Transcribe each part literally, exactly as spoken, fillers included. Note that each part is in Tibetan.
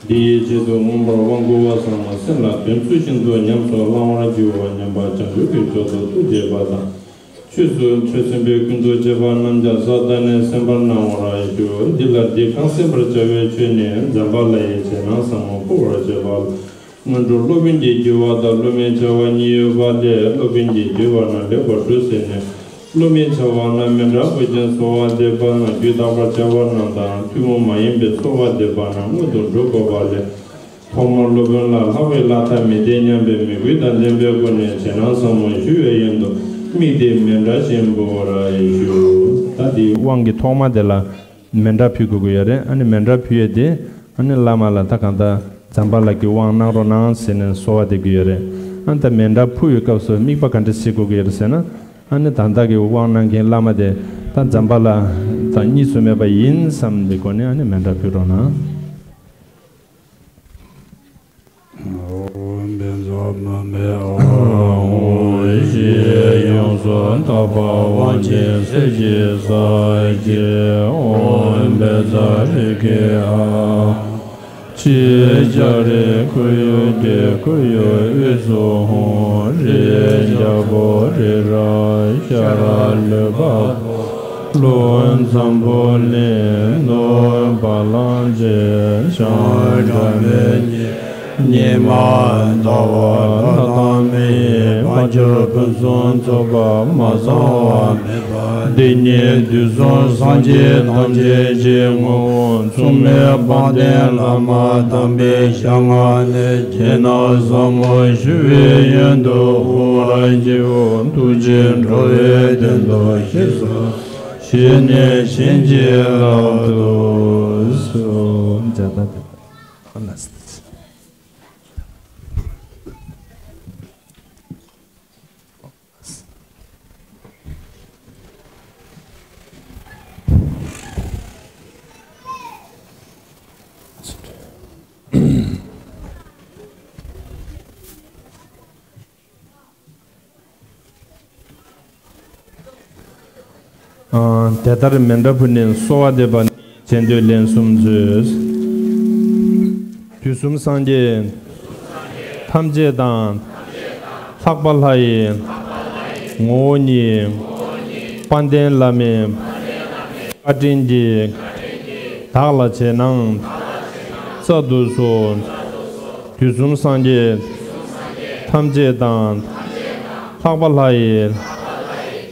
འདི་ཡི་ཆེད་དུ་མངོན་པར་དབང་བསྐུར་བ་ཚང་མ་སེམས་ལ་དོན་ཚུལ་བཞིན་དུ་ཉམས་སུ་བླང་བར་བགྱིའོ་སྙམ་པ་བྱང་ཆུབ་ཀྱི་མཆོག་ཏུ་ཐུགས་བསྐྱེད་པ་དང་། ཆོས་སུ་ཆོས་སེམས་དཔའི་ཀུན་ཏུ་སྤྱོད་པ་རྣམས་ཀྱང་གཟབ་གཏད་ནས་གསན་པར་གནང་བར་ཞུ། འདི་ལ་འདི་གང་གསན་པར་བྱ་བའི་ཆོས་ནི་ཛམ་བྷ་ལ་ཡི་རྗེས་གནང་ཟབ་མོ་ཕུལ་བར་བྱེད་པ་ལ། སྔོན་འགྲོ་སློབ་དཔོན་གྱི་རྒྱུད་པ་དང་སློབ་མའི་བྱ་བ་གཉིས་ཡོད་པ་ལས། སློབ་དཔོན་གྱི་རྒྱུད་པ་རྣམས་ལེགས་པར་གྲུབ་ཟིན་ནས། སློབ་མའི་བྱ་བ་རྣམས་མཎྜལ་ཕུལ་ཞིང་གསོལ་བ་འདེབས་པ་རྣམས་རྒྱུད་དག་པར་བྱ་བ་རྣམས་དང་། ཐུན་མོང་མ་ཡིན་པའི་གསོལ་བ་འདེབས་པ་རྣམས་སྔོན་དུ་འགྲོ་དགོས་པ་ལས། ཐོག་མར་སློབ་དཔོན་ལ་ལྷག་པའི་བླ་ཐབས་མི་འདོད་སྙམ་པའི་མོས་གུས་དང་ལྡན་པའི་སྒོ་ནས་རྗེས་གནང་ཟབ་མོ་ཞུ་བའི་ཡོན་དུ་དམིགས་ཏེ་མཎྜལ་ཞིག་འབུལ་བར་ཞུ། ད་འདིའི་དབང་གི་ཐོག་མ་དེ་ལ། མཎྜལ་ཕུལ་དགོས་ཀྱི་ཡོད་རེད། ཨ་ནི་མཎྜལ་ཕུལ་ཡས་དེ་ཨ་ནི་བླ་མ་ལ་ད་གང་ལྟར་ཛམ་བྷ་ལ་གི་དབང་གནང་རོགས་གནང་ཟེར་ནས་གསོལ་བ་འདེབས་ཀྱི་ཡོད་རེད། ཨ་ནི་ད་མཎྜལ་ཕུལ་བའི་སྐབས་སུ་དམིགས་པ་ག་འདྲ་བྱེད་དགོས་ཀྱི་ཡོད་རེད་ཟེར་ན། ཨ་ནི་ད་ལྟ་གི་དབང་གནང་མཁན་བླ་མ་དེ་ད་ཛམ་བྷ་ལ་དང་གཉིས་སུ་མེད་པ་ཡིན་བསམ་པའི་སྒོ་ནས་ཨ་ནི་མཎྜལ་ཕུལ་རོགས་གནང་། ཨོཾ་བཛྲ་མུ་མེ་ཨཱཿཧཱུྃ། ཞེས་ཡོངས་སུ་དག་པ་དབང་ཆེན་གསེར་གྱི་ས་གཞི། ཨོཾ་བཛྲ་རེ་ཁེ་ཨཱཿཧཱུྃ། ཕྱི་ལྕགས་རི་ཁོར་ཡུག་གི་ཁོར་ཡུག་དབུས་སུ་ཧཱུྃ། རི་རྒྱལ་པོ་རི་རབ་ཤར་ལུས་འཕགས་པོ། ཀླུ་འཛམ་བུ་གླིང་ནོར་བ་ལང་རྗེ་ཞང་སྒྲོལ་མའི་ཉི་ཉི་མ་ཟླ་བ་ལྷ་དང་མིའི་དཔལ་འབྱོར་ཕུན་སུམ་ཚོགས་པ་མ་ཚང་བ་མེད་པ་འདི་ཉིད་དུས་གསུམ་སངས་རྒྱས་ཐམས་ཅད་ཀྱི་ངོ་བོ་མཚུངས་མེད་དཔལ་ལྡན་བླ་མ་དམ་པའི་ཞལ་སྔ་ནས་རྗེས་གནང་ཟབ་མོ་ཞུ་བའི་ཡོན་དུ་འོང་བར་བགྱིའོ། ཐུགས་རྗེས་འགྲོ་བའི་དོན་དུ་གཤེགས་སོ། ཞེས་ནས་བྱིན་གྱིས་བརླབ་ཏུ་གསོལ། དེ་ལྟར་མཎྜལ་ཕུལ་ནས་གསོལ་བ་འདེབས་པ་ནི་རྗེས་ཟློས་ལན་གསུམ་མཛོད། དུས་གསུམ་སངས་རྒྱས་ཐམས་ཅད་དང་། ལྷག་པ་ལྷ་ཡི་ངོ་བོ་ཉིད། དཔལ་ལྡན་བླ་མའི་བཀའ་དྲིན་གྱིས། བདག་ལ་རྗེས་གནང་སྩལ་དུ་གསོལ། དུས་གསུམ་སངས་རྒྱས་ཐམས་ཅད་དང་། ལྷག་པ་ལྷ་ཡི་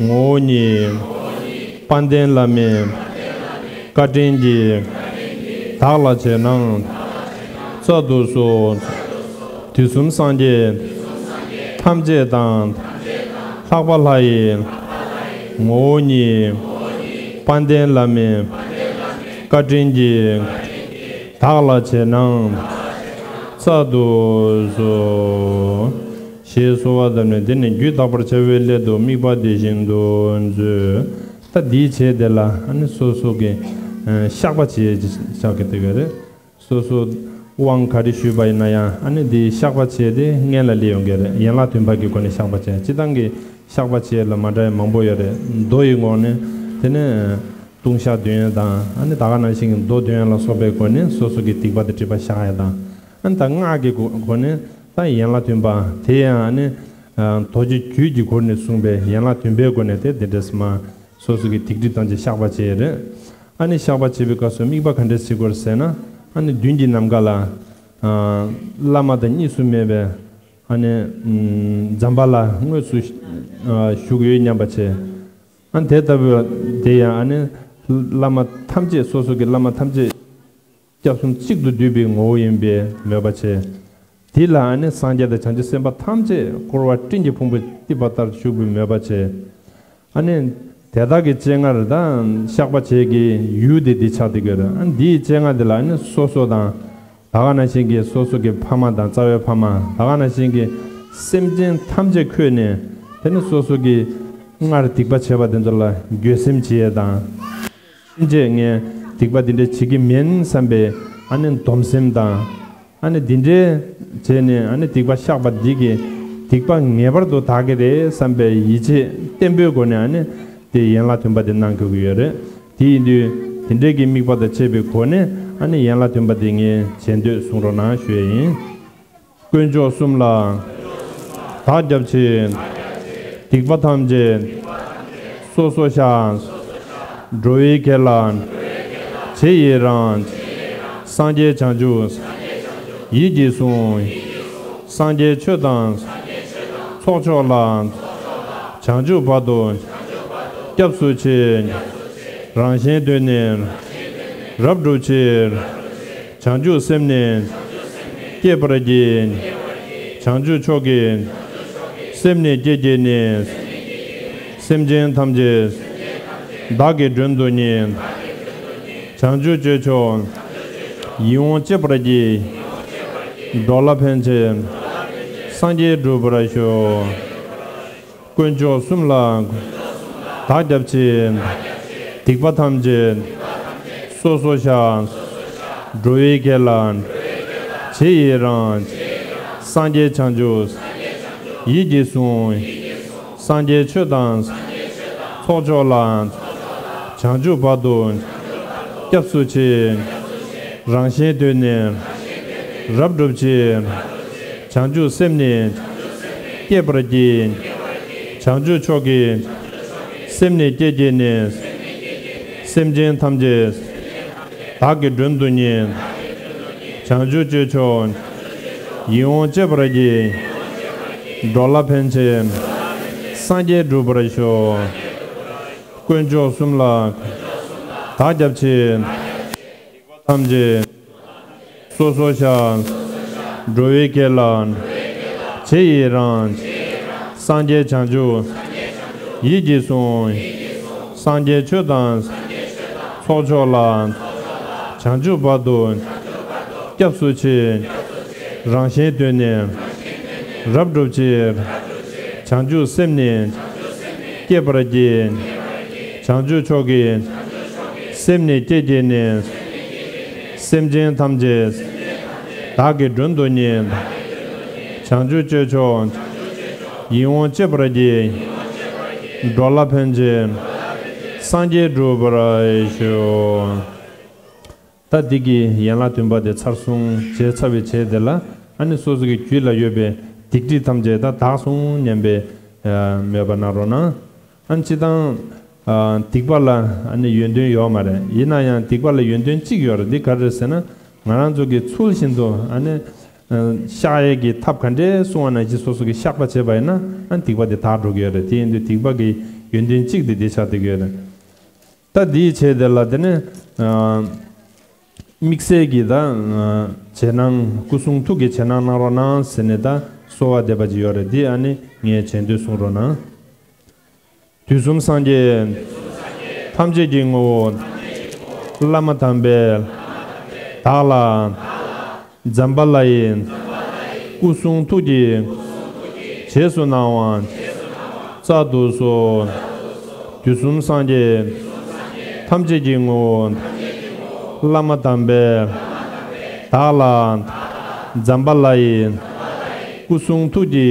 ངོ་བོ་ཉིད། དཔལ་ལྡན་བླ་མའི་བཀའ་དྲིན་གྱིས། བདག་ལ་རྗེས་གནང་སྩལ་དུ་གསོལ། དུས་གསུམ་སངས་རྒྱས་ཐམས་ཅད་དང་། ལྷག་པ་ལྷ་ཡི་ངོ་བོ་ཉིད། དཔལ་ལྡན་བླ་མའི་བཀའ་དྲིན་གྱིས། བདག་ལ་རྗེས་གནང་སྩལ་དུ་གསོལ། ཞེས་གསོལ་བ་བཏབ་ནས་དེ་ནས་རྒྱུད་དག་པར་བྱ་བའི་སླད་དུ་དམིགས་པ་འདི་བཞིན་དུ་མཛོད། ད་འདིའི་རྗེས་དེ་ལ་ཨ་ནི་སོ་སོ་གི་བཤགས་པ་བྱེད་བྱ་གི་དེ་ག་རེད། སོ་སོ་དབང་ག་རེ་ཞུས་པ་ཡིན་ན་ཡང་ཨ་ནི་འདིའི་བཤགས་པ་བྱེད་དེ་སྔན་ལ་སླེབས་ཡོང་གི་རེད། ཡན་ལག་བདུན་པ་གི་སྒོ་ནས་བཤགས་པ་བྱེད། སྤྱིར་བཏང་གི་བཤགས་པ་བྱེད་ལ་མ་འདྲ་བའི་མང་པོ་ཡོད་རེད། མདོ་ཡི་ངོས་ནས་དེ་ནས་ལྟུང་བཤགས་འདོན་ཡས་དང་། ཨ་ནི་ད་ག་ནང་བཞིན་གྱི་མདོ་འདོན་ཡས་ལ་སོགས་པའི་སྒོ་ནས་སོ་སོ་གི་སྡིག་པ་དང་སྒྲིབ་པ་བཤགས་ཡས་དང་། ཨ་ནི་ད་སྔགས་ཀྱི་སྒོ་སྒོ་ནས་ད་ཡན་ལག་བདུན་པ་དེ་ཡང་ཨ་ནི་རྡོ་རྗེ་རྒྱུད་ཀྱི་སྒོ་ནས་གསུངས་པའི་ཡན་ལག་བདུན་པའི་སྒོ་ནས་དེ་འདི་འདྲས་མ། སོ་སོ་གི་སྡིག་སྒྲིབ་ཐམས་ཅད་བཤགས་པ་བྱེད་ཡས་རེད། ཨ་ནི་བཤགས་པ་བྱེད་པའི་སྐབས་སུ་དམིགས་པ་ག་འདྲས་བྱེད་དགོས་ཟེར་ན། ཨ་ནི་མདུན་གྱི་ནམ་མཁའ་ལ་བླ་མ་དང་གཉིས་སུ་མེད་པའི་ཨ་ནི་ཛམ་བྷ་ལ་དངོས་སུ་བཞུགས་ཡོད་སྙམ་པ་བྱེད། ཨ་ནི་དེ་ལྟ་བུ་དེ་ཡང་ཨ་ནི་བླ་མ་ཐམས་ཅད་སོ་སོ་གི་བླ་མ་ཐམས་ཅད་སྐྱབས་གསུམ་གཅིག་ཏུ་འདུས་པའི་ངོ་བོ་ཡིན་པའི་མོས་པ་བྱེད། དེ་ལ་ཨ་ནི་སངས་རྒྱས་དང་བྱང་ཆུབ་སེམས་དཔའ་ཐམས་ཅད་བསྐོར་བ་སྤྲིན་གྱི་ཕུང་པོ་གཏིབས་པ་ལྟར་བཞུགས་པའི་མོས་པ་བྱེད། ཨ་ནི་དེ་དག་གི་སྤྱན་སྔར་དང་བཤགས་པ་བྱེད་ཀྱི་ཡུལ་དེ་འདི་ཆགས་བསྡད་ཀྱི་ཡོད་རེད། ཨ་ནི་འདིའི་སྤྱན་སྔར་དེ་ལ་ཨ་ནི་སོ་སོ་དང་ད་ག་ནང་བཞིན་གྱི་སོ་སོ་གི་ཕ་མ་དང་རྩ་བའི་ཕ་མ་ད་ག་ནང་བཞིན་གྱི་སེམས་ཅན་ཐམས་ཅད་འཁོད་ནས། དེ་ནི་སོ་སོ་གི་སྔར་སྡིག་པ་བྱས་པ་དེ་ཚོ་ལ་འགྱོད་སེམས་བྱེད་ཡས་དང་། ཕྱིན་ཆད་ངས་སྡིག་པ་འདི་འདྲ་བྱེད་ཀྱི་མིན་བསམ་པའི་ཨ་ནི་སྡོམ་སེམས་དང་། ཨ་ནི་འདི་འདྲའི་བྱས་ནས་ཨ་ནི་སྡིག་པ་བཤགས་པ་འདི་གིས་སྡིག་པ་ངེས་པར་དུ་དག་གི་རེད་བསམ་པའི་ཡིད་ཆེས་བརྟན་པོའི་སྒོ་ནས་ཨ་ནི་དེ་ཡན་ལག་བདུན་པ་དེ་གནང་དགོས་ཀྱི་ཡོད་རེད། དེ་ཡིན་དུས་དེ་འདྲའི་གི་དམིགས་པ་དང་བཅས་པའི་སྒོ་ནས་ ཨ་ནི་ཡན་ལག་བདུན་པ་དེ་ངས་བྱེད་འདོད་གསུང་རོགས་གནང་ཞུ་ཡས་ཡིན། དཀོན་མཆོག་གསུམ་ལ་བདག་སྐྱབས་མཆི། སྡིག་པ་ཐམས་ཅད་སོ་སོར་བཤགས། འགྲོ་བའི་དགེ་ལ་ཇི་ཡི་རང་། སངས་རྒྱས་བྱང་ཆུབ་ཡིད་ཀྱིས་བཟུང་། སངས་རྒྱས་ཆོས་དང་ཚོགས་མཆོག་ལ། བྱང་ཆུབ་བར་དུ་སྐྱབས་སུ་མཆི། རང་གཞན་དོན་ནི་རབ་བསྒྲུབ་ཕྱིར། བྱང་ཆུབ་སེམས་ནི་བསྐྱེད་པར་བགྱི། བྱང་ཆུབ་མཆོག་གི་སེམས་ནི་བསྐྱེད་བགྱིས་ནས། སེམས་ཅན་ཐམས་ཅད་བདག་གིས་མགྲོན་དུ་གཉེར། བྱང་ཆུབ་སྤྱོད་མཆོག་ཡིད་འོང་སྤྱད་པར་བགྱི། འགྲོ་ལ་ཕན་ཕྱིར་སངས་རྒྱས་འགྲུབ་པར་ཤོག། དཀོན་མཆོག་གསུམ་ལ་བདག་སྐྱབས་མཆི། སྡིག་པ་ཐམས་ཅད་སོ་སོར་བཤགས། འགྲོ་བའི་དགེ་ལ་ཇི་ཡི་རང་། སངས་རྒྱས་བྱང་ཆུབ་ཡིད་ཀྱིས་བཟུང་། སངས་རྒྱས་ཆོས་དང་ཚོགས་མཆོག་ལ། བྱང་ཆུབ་བར་དུ་སྐྱབས་སུ་མཆི། རང་གཞན་དོན་ནི་རབ་བསྒྲུབ་ཕྱིར། བྱང་ཆུབ་སེམས་ནི་བསྐྱེད་པར་བགྱི། བྱང་ཆུབ་མཆོག་གི་སེམས་ནི་བསྐྱེད་བགྱིས་ནས། སེམས་ཅན་ཐམས་ཅད་བདག་གིས་མགྲོན་དུ་གཉེར། བྱང་ཆུབ་སྤྱོད་མཆོག་ཡིད་འོང་སྤྱད་པར་བགྱི། འགྲོ་ལ་ཕན་ཕྱིར་སངས་རྒྱས་འགྲུབ་པར་ཤོག། དཀོན་མཆོག་གསུམ་ལ་བདག་སྐྱབས་མཆི། ཐམས་ཅད་སོ་སོར་བཤགས། འགྲོ་བའི་དགེ་ལ་ཇི་ཡི་རང་། སངས་རྒྱས་བྱང་ཆུབ་ཡིད་ཀྱིས་བཟུང་། སངས་རྒྱས་ཆོས་དང་ཚོགས་མཆོག་ལ། བྱང་ཆུབ་བར་དུ་སྐྱབས་སུ་མཆི། རང་གཞན་དོན་ནི་རབ་བསྒྲུབ་ཕྱིར། བྱང་ཆུབ་སེམས་ནི་བསྐྱེད་པར་བགྱི། བྱང་ཆུབ་མཆོག་གི་སེམས་ནི་བསྐྱེད་བགྱིས་ནས། སེམས་ཅན་ཐམས་ཅད་བདག་གིས་མགྲོན་དུ་གཉེར། བྱང་ཆུབ་སྤྱོད་མཆོག་ཡིད་འོང་སྤྱད་པར་བགྱི། འགྲོ་ལ་ཕན་ཕྱིར་སངས་རྒྱས་འགྲུབ་པར་ཤོག། ད་འདི་གི་ཡན་ལག་བདུན་པ་དེ་ཚར་སོང་། བྱས་ཚར་བའི་རྗེས་དེ་ལ་ཨ་ནི་སོ་སོ་གི་རྒྱུད་ལ་ཡོད་པའི་སྡིག་སྒྲིབ་ཐམས་ཅད་ད་དག་སོང་སྙམ་པའི་མོས་པ་གནང་རོགས་གནང་། ཨ་ནི་སྤྱིར་བཏང་སྡིག་པ་ལ་ཨ་ནི་ཡོན་ཏན་ཡོད་མ་རེད། ཡིན་ན་ཡང་སྡིག་པ་ལ་ཡོན་ཏན་གཅིག་ཡོད་རེད། འདི་ག་རེ་རེད་ཟེར་ན། ང་རང་ཚོ་གི་ཚུལ་བཞིན་དུ་ཨ་ནི་བཤགས་ཡས་ཀྱི་ཐབས་ག་འདྲས་སྲུང་བ་ནང་བཞིན་སོ་སོ་གི་བཤགས་པ་བྱས་པ་ཡིན་ན་ཨ་ནི་སྡིག་པ་དེ་དག་འགྲོ་གི་ཡོད་རེད། དེ་ཡིན་དུས་སྡིག་པ་གི་ཡོན་ཏན་གཅིག་དེ་འདི་ཆགས་བསྡད་ཀྱི་ཡོད་རེད། ད་འདིའི་ཆེད་དེ་ལ་དེ་ནི་དམིགས་བསལ་གྱི་ད་རྗེས་གནང་སྐུ་གསུང་ཐུགས་ཀྱི་རྗེས་གནང་གནང་རོགས་གནང་ཟེར་ནས་ད་གསོལ་བ་འདེབས་པ་ཅིག་ཡོད་རེད། འདི་ཨ་ནི་ངས་བྱེད་འདོད་གསུང་རོགས་གནང་། དུས་གསུམ་སངས་རྒྱས་ཐམས་ཅད་ཀྱི་ངོ་བོ་བླ་མ་དམ་པས་བདག་ལ་ཛམ་བྷ་ལ་ཡི་སྐུ་གསུང་ཐུགས་ཀྱི་རྗེས་སུ་གནང་བ་སྩལ་དུ་གསོལ། དུས་གསུམ་སངས་རྒྱས་ཐམས་ཅད་ཀྱི་ངོ་བོ་བླ་མ་དམ་པས་བདག་ལ་ཛམ་བྷ་ལ་ཡི་སྐུ་གསུང་ཐུགས་ཀྱི་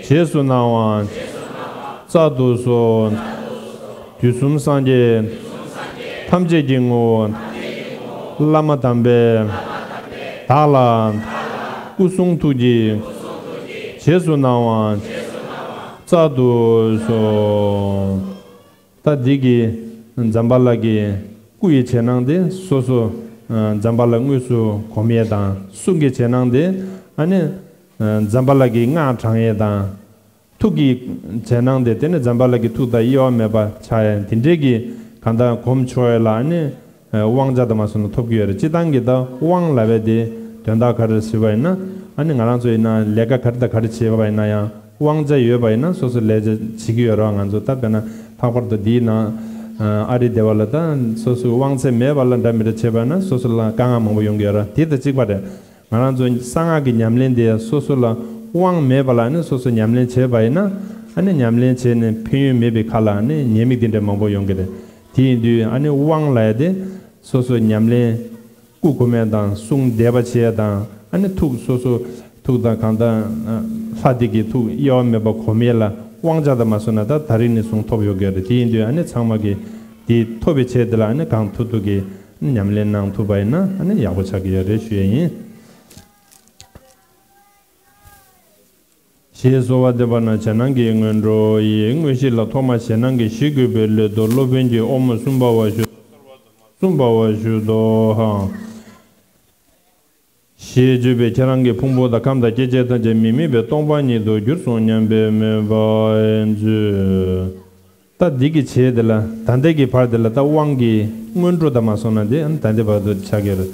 རྗེས་སུ་གནང་བ་སྩལ་དུ་གསོལ། དུས་གསུམ་སངས་རྒྱས་ཐམས་ཅད་ཀྱི་ངོ་བོ་བླ་མ་དམ་པས་བདག་ལ་སྐུ་གསུང་ཐུགས་ཀྱི་རྗེས་སུ་གནང་བ་སྩལ་དུ་གསོལ། ད་འདི་གི་ཛམ་བྷ་ལ་གི་སྐུ་ཡི་རྗེས་གནང་དེ་སོ་སོ་ཛམ་བྷ་ལ་དངོས་སུ་སྒོམ་ཡས་དང་། གསུང་གི་རྗེས་གནང་དེ་ཨ་ནི་ཛམ་བྷ་ལ་གི་སྔགས་བགྲང་ཡས་དང་། ཐུགས་ཀྱི་རྗེས་གནང་དེ་དེ་ནི་ཛམ་བྷ་ལ་གི་ཐུགས་དང་དབྱེ་བ་མེད་པ་ཆགས་ཡ་དེ་འདྲས་ཀྱི་གང་ལྟར་སྒོམ་ཆོག་ཡ་ལ་ཨ་ནི་དབང་ཆ་དང་མ་སོང་ན་ཐོབ་ཀྱི་ཡོད་རེད། སྤྱིར་བཏང་གི་ད་དབང་ལབ་པ་དེ་དོན་དག་ག་རེ་ཞུས་པ་ཡིན་ན། ཨ་ནི་ང་རང་ཚོ་ཡིན་ན་ལས་ཀ་ག་རེ་དང་ག་རེ་བྱེད་པ་ཡིན་ན་ཡང་དབང་ཆ་ཡོད་པ་ཡིན་ན་སོ་སོ་ལས་བྱེད་བྱེད་ཀྱི་ཡོད་རེད་བ། ང་ཚོ་ད་དཔེར་ན་ལྷག་པར་དུ་འདིའི་ནང་ཨ་རི་སྡེ་བ་ལ་ད་སོ་སོའི་དབང་ཚད་མེད་པ་ལ་འདྲ་མི་འདྲ་བྱེད་པ་ཡིན་ན་སོ་སོ་ལ་དཀའ་ངལ་མང་པོ་ཡོང་གི་ཡོད་རེད། དེ་དང་གཅིག་པ་རེད། ང་རང་ཚོ་གསང་སྔགས་ཀྱི་ཉམས་ལེན་དེ་སོ་སོ་ལ་དབང་མེད་པ་ལ་ནི་སོ་སོ་ཉམས་ལེན་བྱས་པ་ཡིན་ན། ཨ་ནི་ཉམས་ལེན་བྱས་ནས་ཕན་ཡོན་མེད་པའི་ཁ་ལ་ནི་ཉེས་དམིགས་དེ་འདྲ་མང་པོ་ཡོང་གི་རེད། དེ་ཡིན་དུས་ཨ་ནི་དབང་ལབ་ཡ་དེ་སོ་སོ་ཉམས་ལེན་སྐུ་གོམས་ཡ་དང་གསུང་བཟླས་པ་བྱེད་ཡ་དང་། ཨ་ནི་ཐུགས་སོ་སོ་ཐུགས་དང་གང་དང་ལྷ་དེ་གི་ཐུགས་དབྱེ་བ་མེད་པ་གོམས་ཡ་ལ་དབང་ཆ་དང་མ་སོང་ན་ད་ད་རིང་ནས་བཟུང་ཐོབ་ཡོད་གི་རེད། དེ་ཡིན་དུས་ཨ་ནི་ཚང་མ་གི་དེ་ཐོབ་པའི་ཆེད་དེ་ལ་ཨ་ནི་གང་ཐུབ་ཐུབ་གི་ཉམས་ལེན་གནང་ཐུབ་པ་ཡིན་ན་ཨ་ནི་ཡག་པོ་ཆགས་ཀྱི་ཡོད་རེད་ཞུ་ཡས་ཡིན། ཞེས་གསོལ་བ་འདེབས་པ་ན་རྗེས་གནང་གི་སྔོན་འགྲོ་ཡི་དངོས་གཞི་ལ་ཐོག་མ་ཞེད་སྣང་གི་གཞི་བཀོད་པའི་སླད་དུ་སློབ་དཔོན་གྱིས་ཨོཾ་སུམ་བྷ་བ་ཞུ་དང་སརྦ་དྷརྨ་སུམ་བྷ་བ་ཞུ་དོ་ཧཾ། ཞེས་བརྗོད་པས་ཁྱེད་རང་གི་ཕུང་པོ་དང་ཁམས་དང་སྐྱེ་མཆེད་ཐམས་ཅད་མི་དམིགས་པའི་སྟོང་པ་ཉིད་དུ་གྱུར་སོང་སྙམ་པའི་མོས་པ་མཛོད། ད་འདི་གི་བྱས་དེ་ལ་ད་ལྟའི་གི་བར་དེ་ལ་ད་དབང་གི་སྔོན་འགྲོ་ད་མ་སོང་ན་དེ་ད་ལྟའི་བར་དུ་ཆགས་ཀྱི་རེད།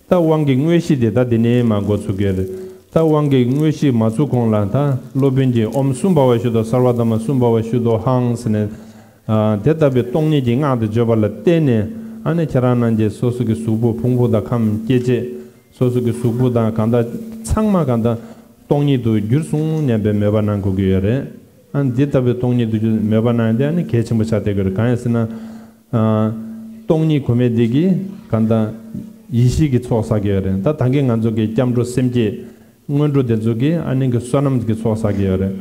ད་དབང་གི་དངོས་གཞི་དེ་ད་འདི་ནས་མ་འགོ་ཚུགས་ཀྱི་རེད། ད་དབང་གི་དངོས་གཞི་མ་ཚུགས་གོང་ལ་ད་སློབ་དཔོན་གྱིས་ཨོཾ་སུམ་བྷ་བ་ཞུ་དང་སརྦ་དྷརྨ་སུམ་བྷ་བ་ཞུ་དོ་ཧཾ་ཟེར་ནས། དེ་ལྟ་བུའི་སྟོང་ཉིད་ཀྱི་སྔགས་དེ་བརྗོད་པ་ལ་བརྟེན་ནས་ཨ་ནི་ཁྱེད་རང་རྣམས་ཀྱི་སོ་སོ་གི་གཟུགས་པོ་ཕུང་པོ་དང་ཁམས་སྐྱེ་མཆེད། སོ་སོ་གི་གཟུགས་པོ་དང་གང་དག་ཚང་མ་གང་དག་སྟོང་ཉིད་དུ་གྱུར་སོང་སྙམ་པའི་མོས་པ་གནང་དགོས་ཀྱི་ཡོད་རེད། ཨ་ནི་འདི་ལྟ་བུའི་སྟོང་ཉིད་དུ་གྱུར་མོས་པ་གནང་ཡ་དེ་ཨ་ནི་གལ་ཆེན་པོ་ཆགས་བསྡད་ཀྱི་ཡོད་རེད། གང་ཡིན་ཟེར་ན། ཨ། སྟོང་ཉིད་གོ་མེད་འདི་གིས་གང་དག་ཡེ་ཤེས་ཀྱི་ཚོགས་བསགས་ཀྱི་ཡོད་རེད། ད་ད་གིན་ང་ཚོ་གི་སྐྱབས་འགྲོ་སེམས་བསྐྱེད་སྔོན་འགྲོ་དེ་ཚོ་གིས་ཨ་ནི་གི་བསོད་ནམས་ཀྱི་ཚོགས་བསགས་ཀྱི་ཡོད་རེད།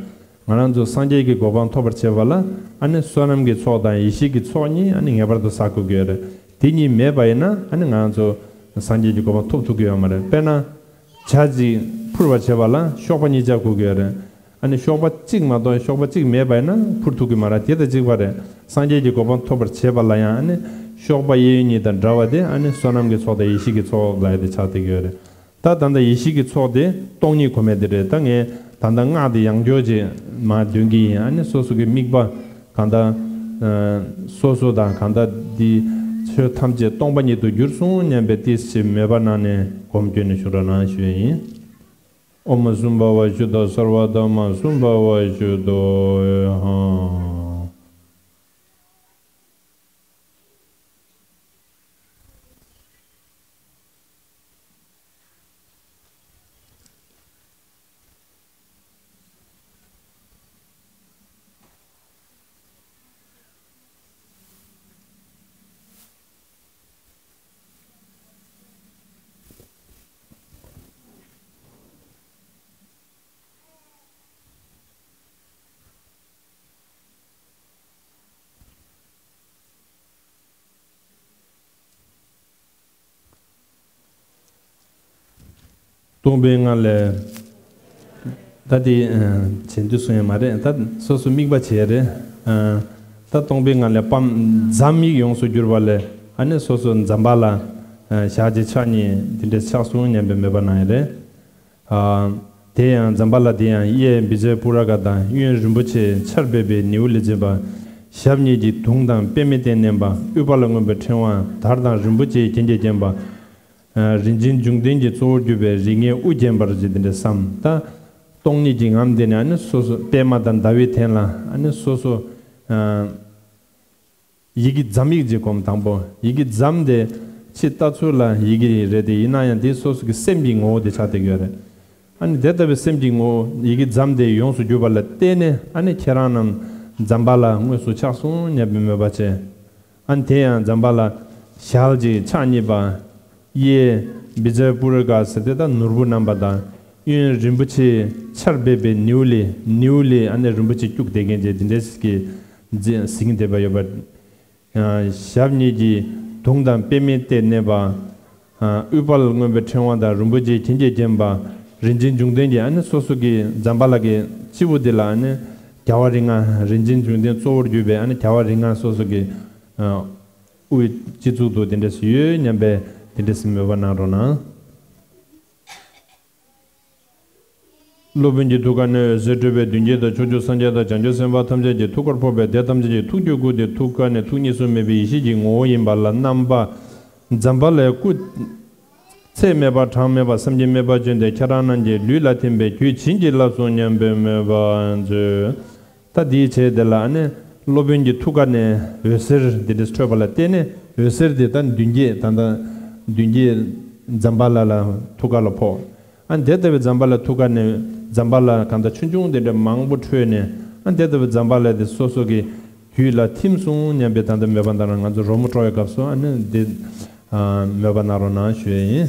ང་རང་ཚོ་སངས་རྒྱས་ཀྱི་གོ་འཕང་ཐོབ་པར་བྱེད་པ་ལ་ཨ་ནི་བསོད་ནམས་ཀྱི་ཚོགས་དང་ཡེ་ཤེས་ཀྱི་ཚོགས་གཉིས་ཨ་ནི་ངེས་པར་དུ་བསགས་དགོས་ཀྱི་ཡོད་རེད། དེ་གཉིས་མེད་པ་ཡིན་ན་ཨ་ནི་ང་རང་ཚོ་སངས་རྒྱས་ཀྱི་གོ་འཕང་ཐོབ་ཐུབ་ཀྱི་ཡོད་མ་རེད། དཔེར་ན། ཇ་ཅིག་ཕུར་བར་བྱེད་པ་ལ་གཤོག་པ་གཉིས་ཆགས་དགོས་ཀྱི་ཡོད་རེད། ཨ་ནི་གཤོག་པ་གཅིག་མ་གཏོགས་གཤོག་པ་གཅིག་མེད་པ་ཡིན་ན་ཕུར་ཐུབ་ཀྱི་མ་རེད། དེ་དང་གཅིག་པ་རེད། སངས་རྒྱས་ཀྱི་གོ་འཕང་ཐོབ་པར་བྱེད་པ་ལ་ཡང་ཨ་ནི་གཤོག་པ་གཡས་གཡོན་གཉིས་དང་འདྲ་བ་དེ་ཨ་ནི་བསོད་ནམས་ཀྱི་ཚོགས་དང་ཡེ་ཤེས་ཀྱི་ཚོགས་ལ་ཡ་དེ་ཆགས་བསྡད་ཀྱི་ཡོད་རེད། ད་ད་ལྟ་ཡེ་ཤེས་ཀྱི་ཚོགས་དེ་སྟོང་ཉིད་གོ་མེད་དེ་རེད། ད་ངས་ད་ལྟ་སྔགས་དེ་ཡང་བསྐྱར་ཅིག་མར་འདོན་གྱི་ཡིན། ཨ་ནི་སོ་སོ་གི་དམིགས་པ་གང་ལྟར། ཨ། སོ་སོ་དང་གང་ལྟར་འདི་ཆོས་ཐམས་ཅད་སྟོང་པ་ཉིད་དུ་གྱུར་སོང་སྙམ་པའི་ཏིས་ཞེས་མོས་པ་གནང་ནས་སྒོམ་སྐྱོན་ནས་བཞུགས་རོགས་གནང་ཞུ་ཡས་ཡིན། ཨོཾ་སུམ་བྷ་བ་ཤུདྡྷ་སརྦ་དྷརྨ་སུམ་བྷ་བ་ཤུདྡྷོ་ཧཾ། སྟོང་པའི་ངང་ལས། ད་དེ་བྱེད་དུས་སོང་ཡ་མ་རེད། ད་སོ་སོ་དམིགས་པ་བྱེད་ཡ་རེད། ད་སྟོང་པའི་ངང་ལས་པའམ་ཛཾ་ཡིག་ཡོངས་སུ་གྱུར་པ་ལས་ཨ་ནི་སོ་སོ་ཛམྦྷ་ལ་ཞག་གཅིག་ཕྱག་གཉིས་དེ་འདྲས་ཕྱག་སོང་སྙམ་པའི་མོས་པ་གནང་ཡ་རེད། དེ་ཡང་ཛམྦྷ་ལ་དེ་ཡང་གཡས་བི་ཛ་ཡ་པུ་ར་ཀ་དང་གཡོན་རིན་པོ་ཆེ་ཆར་འབེབས་པའི་ནེའུ་ལས་བྱས་པ། ཞབས་གཉིས་ཀྱིས་དུང་དང་པདྨའི་སྟན་མནན་པ། དབུས་དཔལ་མངོན་པར་ཕྲེང་བ་དར་དང་རིན་པོ་ཆེའི་རྒྱན་གྱིས་བརྒྱན་པ། རིན་ཆེན་འབྱུང་ལྡན་གྱི་གཙོ་བོར་གྱུར་པའི་རིགས་ལྔའི་དབུ་བརྒྱན་པར་བྱས་དེ་འདྲ་བསམ། ད་སྟོང་ཉིད་ཀྱི་ངང་དེ་ནས་ཨ་ནི་སོ་སོ་པདྨ་དང་ཟླ་བའི་གདན་ལ་ཨ་ནི་སོ་སོ། ཡི་གེ་ཛཾ་ཡིག་ཅིག་སྒོམ། དང་པོ་ཡི་གེ་ཛཾ་དེ་ཕྱི་ལྟ་ཚུལ་ལ་ཡི་གེ་རེད་དེ་ཡིན་ན་ཡང་དེ་སོ་སོ་གི་སེམས་ཀྱི་ངོ་བོ་དེ་ཆགས་བསྡད་ཀྱི་ཡོད་རེད། ཨ་ནི་དེ་ལྟ་བུའི་སེམས་ཀྱི་ངོ་བོ་ཡི་གེ་ཛཾ་དེ་ཡོངས་སུ་གྱུར་པ་ལ་བརྟེན་ནས་ཨ་ནི་ཁྱེད་རང་རྣམས་ཛམྦྷ་ལ་དངོས་སུ་ཆགས་སོང་སྙམ་པའི་མོས་པ་བྱས། ཨ་ནི་དེ་ཡང་ཛམྦྷ་ལ་ཞལ་གཅིག་ཕྱག་གཉིས་པ། གཡས་བི་ཛ་ཡ་པུ་ར་ཀ་ཟེར་དེ་ད་ནོར་བུ་བསྣམས་པ་དང་གཡོན་རིན་པོ་ཆེ་ཆར་འབེབས་པའི་ནེའུ་ལེ་ནེའུ་ལེ་ཨ་ནི་རིན་པོ་ཆེ་སྐྱུགས་བསྡད་མཁན་ཅིག་དེ་འདྲ་ཞིག་གིས་གཟིགས་བསྡད་པ་ཡོད་པ། ཞབས་གཉིས་ཀྱིས་དུང་དང་པདྨའི་སྟན་མནན་པ། དབུས་དཔལ་མངོན་པའི་ཕྲེང་བ་དང་རིན་པོ་ཆེའི་གྱེན་གྱིས་བརྒྱན་པ། རིན་ཆེན་འབྱུང་ལྡན་གྱི་ཨ་ནི་སོ་སོ་གི་ཛམྦྷ་ལ་གི་སྤྱི་བོ་འདི་ལ་ཨ་ནི་རྒྱལ་བ་རིགས་ལྔ་རིན་ཆེན་འབྱུང་ལྡན་གཙོ་བོར་གྱུར་པའི་ཨ་ནི་རྒྱལ་བ་རིགས་ལྔ་སོ་སོ་གི་དབུའི་སྤྱི་གཙུག་ཏུ་དེ་འདྲ་ཞིག་ཡོད་སྙམ་པའི་དེ་འདྲ་ཞིག་མོས་པ་གནང་རོགས་གནང་། སློབ་དཔོན་གྱི་ཐུགས་ཀ་ནས་འོད་ཟེར་འཕྲོས་པས་མདུན་བསྐྱེད་དང་ཕྱོགས་བཅུའི་སངས་རྒྱས་དང་བྱང་ཆུབ་སེམས་དཔའ་ཐམས་ཅད་ཀྱི་ཐུགས་ཀར་ཕོག་པས་དེ་ཐམས་ཅད་ཀྱི་ཐུགས་ཀྱི་སྐུ་དེ་ཐུགས་ཀ་ནས་ཐུགས་གཉིས་སུ་མེད་པའི་ཡེ་ཤེས་ཀྱི་ངོ་བོ་ཡིན་པ་ལ་རྣམ་པ་ཛམྦྷ་ལའི་སྐུ་ཚད་མེད་པ་གྲངས་མེད་པ་བསམ་གྱིས་མི་ཁྱབ་པ་བྱོན་ཏེ་ཁྱེད་རང་རྣམས་ཀྱི་ལུས་ལ་ཐིམ་པས་རྒྱུད་བྱིན་གྱིས་བརླབས་སོང་སྙམ་པའི་མོས་པ་མཛོད། ད་འདིའི་བྱས་དེ་ལ་ཨ་ནི་སློབ་དཔོན་གྱི་ཐུགས་ཀ་ནས་འོད་ཟེར་འདི་འདྲ་འཕྲོས་པ་ལ་བརྟེན་ནས་འོད་ཟེར་དེ་ད་མདུན་བསྐྱེད་ད་ལྟ་མདུན་བསྐྱེད་ཛམྦྷ་ལ་ལ་ཐུགས་ཀ་ལ་ཕོག་ཨ་དེ་ལྟ་བུའི་ཛམྦྷ་ལ་ཐུགས་ཀ་ནས་ཛམྦྷ་ལ་གང་ལྟར་ཆུང་ཆུང་དེ་འདྲ་མང་པོ་འཕྲོས་ནས་ཨ་དེ་ལྟ་བུའི་ཛམྦྷ་ལ་དེ་སོ་སོ་གི་རྒྱུད་ལ་ཐིམ་སོང་སྙམ་པའི་ད་ལྟ་མོས་པ་གནང་རོགས། ང་ཚོ་རོལ་མོ་དཀྲོག་པའི་སྐབས་སུ་ཨ་ནི་འདི་མོས་པ་གནང་རོགས་གནང་ཞུ་ཡས་ཡིན།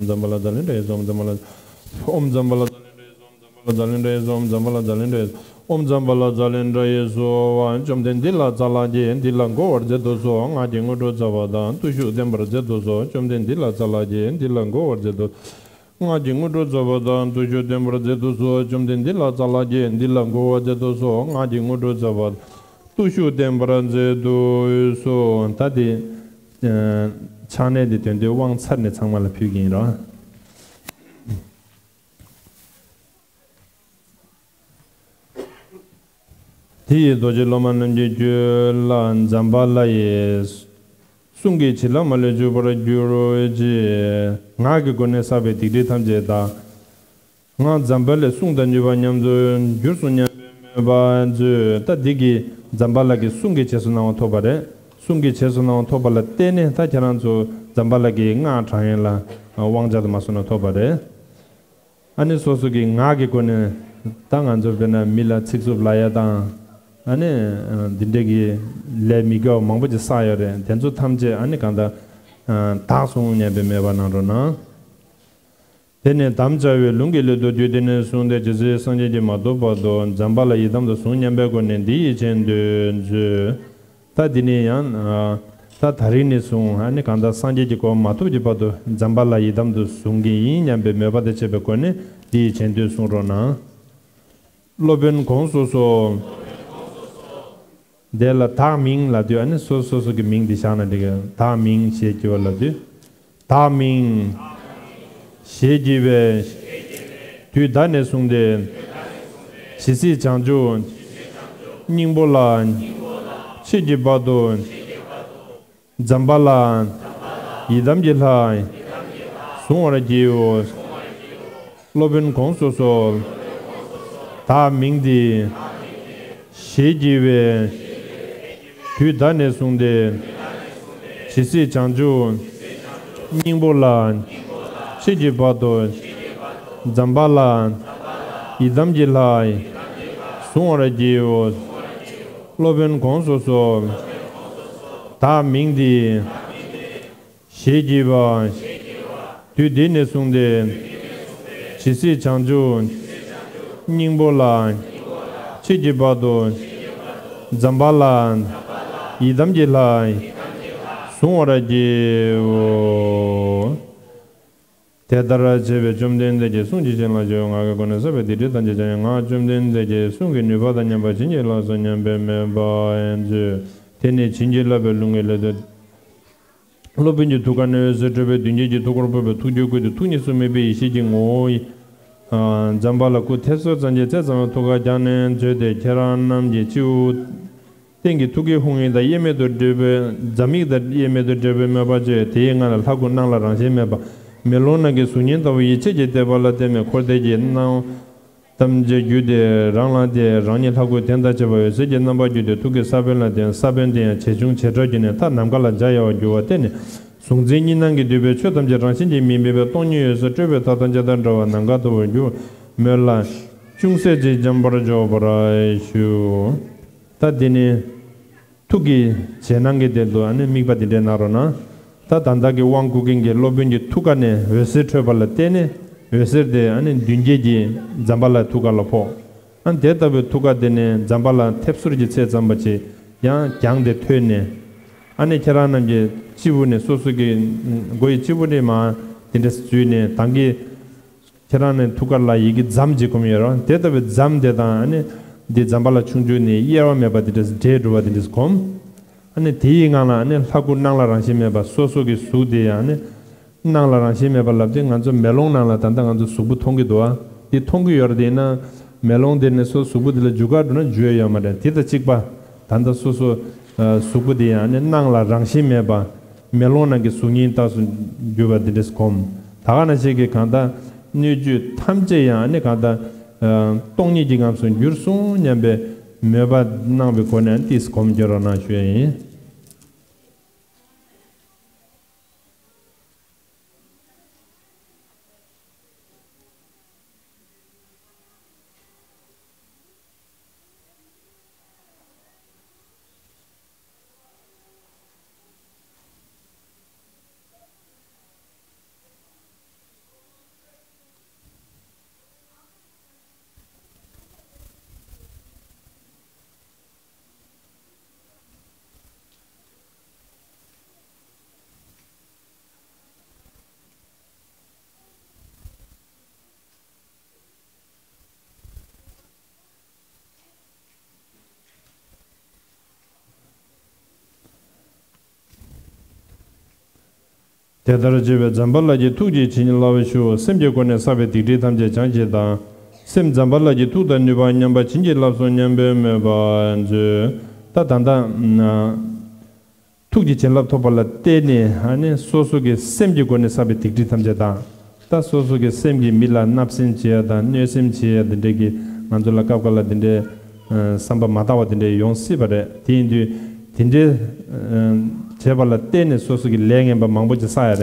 ཛམ་བྷ་ལ་ཛ་ལེནྡྲ་ཡེ་སྭཱ་ཧཱ། ཛམ་བྷ་ལ་ཛ་ལེནྡྲ་ཡེ་སྭཱ་ཧཱ། ཛམ་བྷ་ལ་ཛ་ལེནྡྲ་ཡེ་སྭཱ་ཧཱ། ཛམ་བྷ་ལ་ཛ་ལེནྡྲ་ཡེ་སྭཱ་ཧཱ། ཛམ་བྷ་ལ་ཛ་ལེནྡྲ་ཡེ་སྭཱ་ཧཱ། བཅོམ་ལྡན་འདི་ལ་ཙཱ་ལ་གྱིས་འདི་ལ་འགོད་པར་མཛད་དུ་གསོལ། སྔགས་ཀྱི་དངོས་གྲུབ་སྩལ་བ་དང་བརྟུལ་ཞུགས་བསྟན་པར་མཛད་དུ་གསོལ། བཅོམ་ལྡན་འདི་ལ་ཙཱ་ལ་གྱིས་འདི་ལ་འགོད་པར་མཛད་དུ། སྔགས་ཀྱི་དངོས་གྲུབ་སྩལ་བ་དང་བརྟུལ་ཞུགས་བསྟན་པར་མཛད་དུ་གསོལ། བཅོམ་ལྡན་འདི་ལ་ཙཱ་ལ་གྱིས་འདི་ལ་འགོད་པར་མཛད་དུ་གསོལ། སྔགས་ཀྱི་དངོས་གྲུབ་སྩལ་བ་དང་བརྟུལ་ཞུགས་བསྟན་པར་མཛད་དུ་གསོལ། ད་དེ་ཕྱག་ནས་དེ་དོན་དུ་དབང་ཚར་ནས་ཚང་མ་ལ་ཕུལ་གྱི་ཡིན་རོགས། དེ་ཡི་རྡོ་རྗེ་སློབ་མ་རྣམས་ཀྱི་རྒྱུད་ལ་ཛམ་བྷ་ལ་ཡི་གསུང་གི་བྱིན་རླབས་མ་ལུས་འཇུག་པར་གྱུར་ཅིག། ངག་གི་སྒོ་ནས་བསགས་པའི་སྡིག་སྒྲིབ་ཐམས་ཅད་དག། ངག་ཛམ་བྷ་ལའི་གསུང་དང་མཐུན་པ་ཉམས་སུ་གྱུར་སོང་སྙམ་པའི་མོས་པ་མཛོད། ད་འདི་གི་ཛམ་བྷ་ལ་གི་གསུང་གི་རྗེས་སུ་གནང་བ་ཐོབ་པ་རེད། གསུང་གི་རྗེས་སུ་གནང་བ་ཐོབ་པ་ལ་བརྟེན་ནས་ད་ཁྱེད་རང་ཚོ་ཛམ་བྷ་ལ་གི་སྔགས་བགྲང་ཡས་ལ་དབང་ཆ་དུ་མ་སོང་ན་ཐོབ་པ་རེད། ཨ་ནི་སོ་སོ་གི་ངག་གི་སྒོ་ནས་ད་ང་ཚོ་དཔེར་ན་མི་ལ་ཚིག་རྩུབ་ལབ་ཡ་དང་། ཨ་ནི་འདི་འདྲ་གི་ལས་མི་དགེ་བ་མང་པོ་ཅིག་བསགས་ཡོད་རེད། དེ་ཚོ་ཐམས་ཅད་ཨ་ནི་གང་ལྟར་དག་སོང་སྙམ་པའི་མོས་པ་གནང་རོགས་གནང་། དེ་ནས་དམ་བཅའ་བའི་ལུང་གི་སླད་དུ་དུས་དེ་ནས་བཟུང་སྟེ་ཇི་སྲིད་སངས་རྒྱས་ཀྱིས་མ་ཐོབ་བར་དུ་ཛམ་བྷ་ལ་ཡི་དམ་དུ་བཟུང་སྙམ་པའི་སྒོ་ནས་འདི་ཡི་ཆེད་དུ་མཛོད། ད་འདི་ནས་ཡང་ད་ད་རིང་ནས་བཟུང་ཨ་ནི་གང་ལྟར་སངས་རྒྱས་ཀྱི་གོ་འཕང་མ་ཐོབ་ཀྱི་བར་དུ་ཛམ་བྷ་ལ་ཡི་དམ་དུ་བཟུང་གི་ཡིན་སྙམ་པའི་མོས་པ་དང་བཅས་པའི་སྒོ་ནས་འདི་ཡི་ཆེད་དུ་གསུང་རོགས་གནང་། སློབ་དཔོན་གོང་སོ་སོ། དེ་ལ་བདག་མིང་ལབ་དུས་ཨ་ནི་སོ་སོ་སོ་གི་མིང་འདི་བཞག་ན་འགྲིག་གི། བདག་མིང་ཞེས་བགྱི་བ་ལབ་དུས། བདག་མིང་ཞེས་བགྱི་བའི་དུས་ད་ནས་བཟུང་སྟེ་ཇི་སྲིད་བྱང་ཆུབ་སྙིང་པོ་ལ་མཆིས་ཀྱི་བར་དུ། ཛམ་བྷ་ལ་ཡི་དམ་གྱི་ལྷ་བཟུང་བར་བགྱིའོ། སློབ་དཔོན་གོང་སོ་སོ། བདག་མིང་འདི་ཞེས་བགྱི་བའི་དུས་ད་ནས་བཟུང་སྟེ་ཇི་སྲིད་བྱང་ཆུབ་སྙིང་པོ་ལ་མཆིས་ཀྱི་བར་དུ། ཛམ་བྷ་ལ་ཡི་དམ་གྱི་ལྷ་བཟུང་བར་བགྱིའོ། སློབ་དཔོན་གོང་སོ་སོ། བདག་མིང་འདི་ཞེས་བགྱི་བ། དུས་འདི་ནས་བཟུང་སྟེ་ཇི་སྲིད་བྱང་ཆུབ་སྙིང་པོ་ལ་མཆིས་ཀྱི་བར་དུ། ཛམ་བྷ་ལ་ཡི་དམ་གྱི་ལྷ་བཟུང་བར་བགྱིའོ། དེ་ལྟར་བྱས་པས་བཅོམ་ལྡན་འདས་ཀྱིས་གསུངས། ཇི་ཕྱིར་ལྷ་ཆོས་ངག་གི་སྒོ་ནས་བསགས་པའི་སྡིག་སྒྲིབ་ཐམས་ཅད་བྱང་ཡང་ངག་བཅོམ་ལྡན་འདས་ཀྱི་གསུང་གི་ནུས་པ་དང་མཉམ་པར་བྱིན་གྱིས་བརླབས་སོ་སྙམ་པའི་མོས་པ་ཡིན་མཛོད། དེ་ནས་བྱིན་གྱིས་བརླབས་པའི་ལུང་གི་སླད་དུ། སློབ་དཔོན་གྱི་ཐུགས་ཀ་ནས་འོད་ཟེར་འཕྲོས་པས་མདུན་བསྐྱེད་ཀྱི་ཐུགས་ཁར་ཕོག་པས་ཐུགས་རྒྱུད་བསྐུལ་ཏེ་ཐུགས་གཉིས་སུ་མེད་པའི་ཡེ་ཤེས་ཀྱི་ངོ་བོ། ཛམ་བྷ་ལ་སྐུ་ཐེབས་གསུམ་ཙམ་གྱི་ཚད་ཙམ་ཐུགས་ཀར་བརྐྱངས་ནས་མཛོད་དེ་ཁྱེད་རང་རྣམས་ཀྱི་སྤྱི་བོ། སྟེང་གི་ཐུགས་ཀའི་ཧཱུྃ་ཡིག་དང་དབྱེར་མེད་དུ་འབྲེལ་བའི་རྫ་མིག་དང་དབྱེར་མེད་དུ་འབྲེལ་བའི་མོས་པ་བཅས་དེའི་སྔ་ལ་ལྷ་སྐུ་སྣང་ལ་རང་བཞིན་མེད་པ། མེ་ལོང་ནང་གི་གཟུགས་བརྙན་ལྟ་བུ་ཡི་ཆོས་ཀྱི་བསྟོད་པ་ལ་བརྟེན་པའི་འཁོར་འདས་ཀྱི་སྣང་ཐམས་ཅད་བསྒྱུར་ཏེ་རང་ལ་དེ་རང་ཉིད་ལྷ་སྐུ་དེ་དང་བཅས་པ་འོད་ཟེར་གྱི་རྣམ་པར་གྱུར་ཏེ་ཐུགས་ཀའི་ས་བོན་ལ་ལྡན། ས་བོན་དེ་ཡང་ཇེ་ཆུང་ཇེ་ཕྲར་གྱུར་ནས་མཐའ་ནམ་མཁའ་ལ་འཇའ་ཡལ་བར་གྱུར་པ་སྟེ་ནི། གཟུང་འཛིན་གཉིས་སྣང་གིས་བསྡུས་པའི་ཆོས་ཐམས་ཅད་རང་བཞིན་གྱིས་མི་གནས་པའི་སྟོང་ཉིད་འོད་གསལ་སྤྲོས་པའི་མཐའ་ཐམས་ཅད་དང་བྲལ་བ་ནམ་མཁའ་ལྟ་བུར་གྱུར་མོད་ལ། ཅུང་ཟད་ཅིག་འཇམ་པར་འཇོག་པར་ཞུ། ད་འདི་ནི། ཐུགས་ཀྱི་རྗེས་གནང་གི་དོན་དུ་ཨ་ནི་དམིགས་པ་འདི་འདྲའི་གནང་རོགས་གནང་། ད་ད་ལྟ་གི་དབང་བསྐུར་མཁན་གྱི་སློབ་དཔོན་གྱི་ཐུགས་ཀ་ནས་འོད་ཟེར་འཕྲོས་པ་ལ་བརྟེན་ནས་འོད་ཟེར་དེ་ཨ་ནི་མདུན་བསྐྱེད་ཀྱི་ཛམ་བྷ་ལའི་ཐུགས་ཀ་ལ་ཕོག་ཨ་ནི་དེ་ལྟ་བུའི་ཐུགས་ཀ་དེ་ནས་ཛམ་བྷ་ལ་ཐེབས་གསུམ་གྱི་ཚད་ཙམ་པ་ཅིག་ཡང་བརྐྱངས་ཏེ་ཐོན་ནས། ཨ་ནི་ཁྱེད་རང་རྣམས་ཀྱི་སྤྱི་བོ་ནས་སོ་སོ་གི་མགོ་ཡི་སྤྱི་བོ་ནས་མར་དེ་འདྲ་འཛུལ་ནས་ད་གིན་ཁྱེད་རང་ནི་ཐུགས་ཀ་ལ་ཡི་གེ་ཛམ་ཅིག་བསྒོམས་ཡོད་རེད་བ། དེ་ལྟ་བུའི་ཛམ་དེ་དང་ཨ་ནི་འདི་ཛམ་བྷ་ལ་ཆུང་ཆུང་ནི་དབྱེ་བ་མེད་པ་དེ་འདྲ་འདྲེས་འགྲོ་བ་དེ་འདྲ་བསྒོམ། ཨ་ནི་དེ་ཡི་ངང་ལ་ཨ་ནི་ལྷ་སྐུ་སྣང་ལ་རང་བཞིན་མེད་པ་སོ་སོ་གི་གཟུགས་དེ་ཡང་ཨ་ནི་སྣང་ལ་རང་བཞིན་མེད་པ་ལབ་དུས་ང་ཚོ་མེ་ལོང་ནང་ལ་ད་ལྟ་ང་ཚོ་གཟུགས་པོ་མཐོང་གི་འདུག་བ། འདི་མཐོང་གི་ཡོད་རེད་དེ་ཡིན་ན་མེ་ལོང་དེ་ནི་སོ་གཟུགས་པོ་དེ་ལ་འཇུག་ག་འགྲོ་ན་འཇུག་ཡ་ཡོད་མ་རེད། དེ་དང་གཅིག་པ་ད་ལྟ་སོ་སོ་གཟུགས་པོ་དེ་ཡང་ཨ་ནི་སྣང་ལ་རང་བཞིན་མེད་པ། མེ་ལོང་ནང་གི་གཟུགས་བརྙན་རྟགས་སུ་གྱུར་པ་འདི་འདྲས་སྒོམ། ད་ག་ནང་བཞིན་གྱི་གང་ལྟར་སྣོད་བཅུད་ཐམས་ཅད་ཡང་ཨ་ནི་གང་ལྟར་སྟོང་ཉིད་ཀྱི་ངང་སུ་འགྱུར་སོང་སྙམ་པའི་མོས་པ་གནང་བའི་སྒོ་ནས་ཏིས་སྒོམ་སྐྱོར་རོགས་གནང་ཞུ་ཡ་ཡིན། དེ་ལྟར་བྱས་པས་ཛམ་བྷ་ལ་གྱི་ཐུགས་ཀྱིས་བྱིན་གྱིས་བརླབས་ཤོག་སེམས་ཀྱི་སྒོ་ནས་བསགས་པའི་སྡིག་སྒྲིབ་ཐམས་ཅད་བྱང་ཞིང་དག་སེམས་ཛམ་བྷ་ལ་གྱི་ཐུགས་དང་ནུས་པ་མཉམ་པ་བྱིན་གྱིས་བརླབས་སོ་སྙམ་པའི་མོས་པ་མཛོད། ད་ད་ལྟ་ཐུགས་ཀྱི་བྱིན་རླབས་ཐོབ་པ་ལ་བརྟེན་ནས་ཨ་ནི་སོ་སོ་གི་སེམས་ཀྱི་སྒོ་ནས་བསགས་པའི་སྡིག་སྒྲིབ་ཐམས་ཅད་དག་ད་སོ་སོ་གི་སེམས་ཀྱི་མི་ལ་བརྣབ་སེམས་བྱེད་ཡ་དང་གནོད་སེམས་བྱེད་ཡ་དེ་འདྲས་ཀྱི་ང་ཚོ་ལ་སྐབས་འགའ་ལ་དེ་འདྲས་བསམ་པ་མ་དག་པ་དེ་འདྲས་ཡོང་སྲིད་པ་རེད། དེ་ཡིན་དུས་དེ་འདྲས་བྱས་པ་ལ་བརྟེན་ནས་སོ་སོ་གི་ལས་ངན་པ་མང་པོ་ཅིག་བསགས་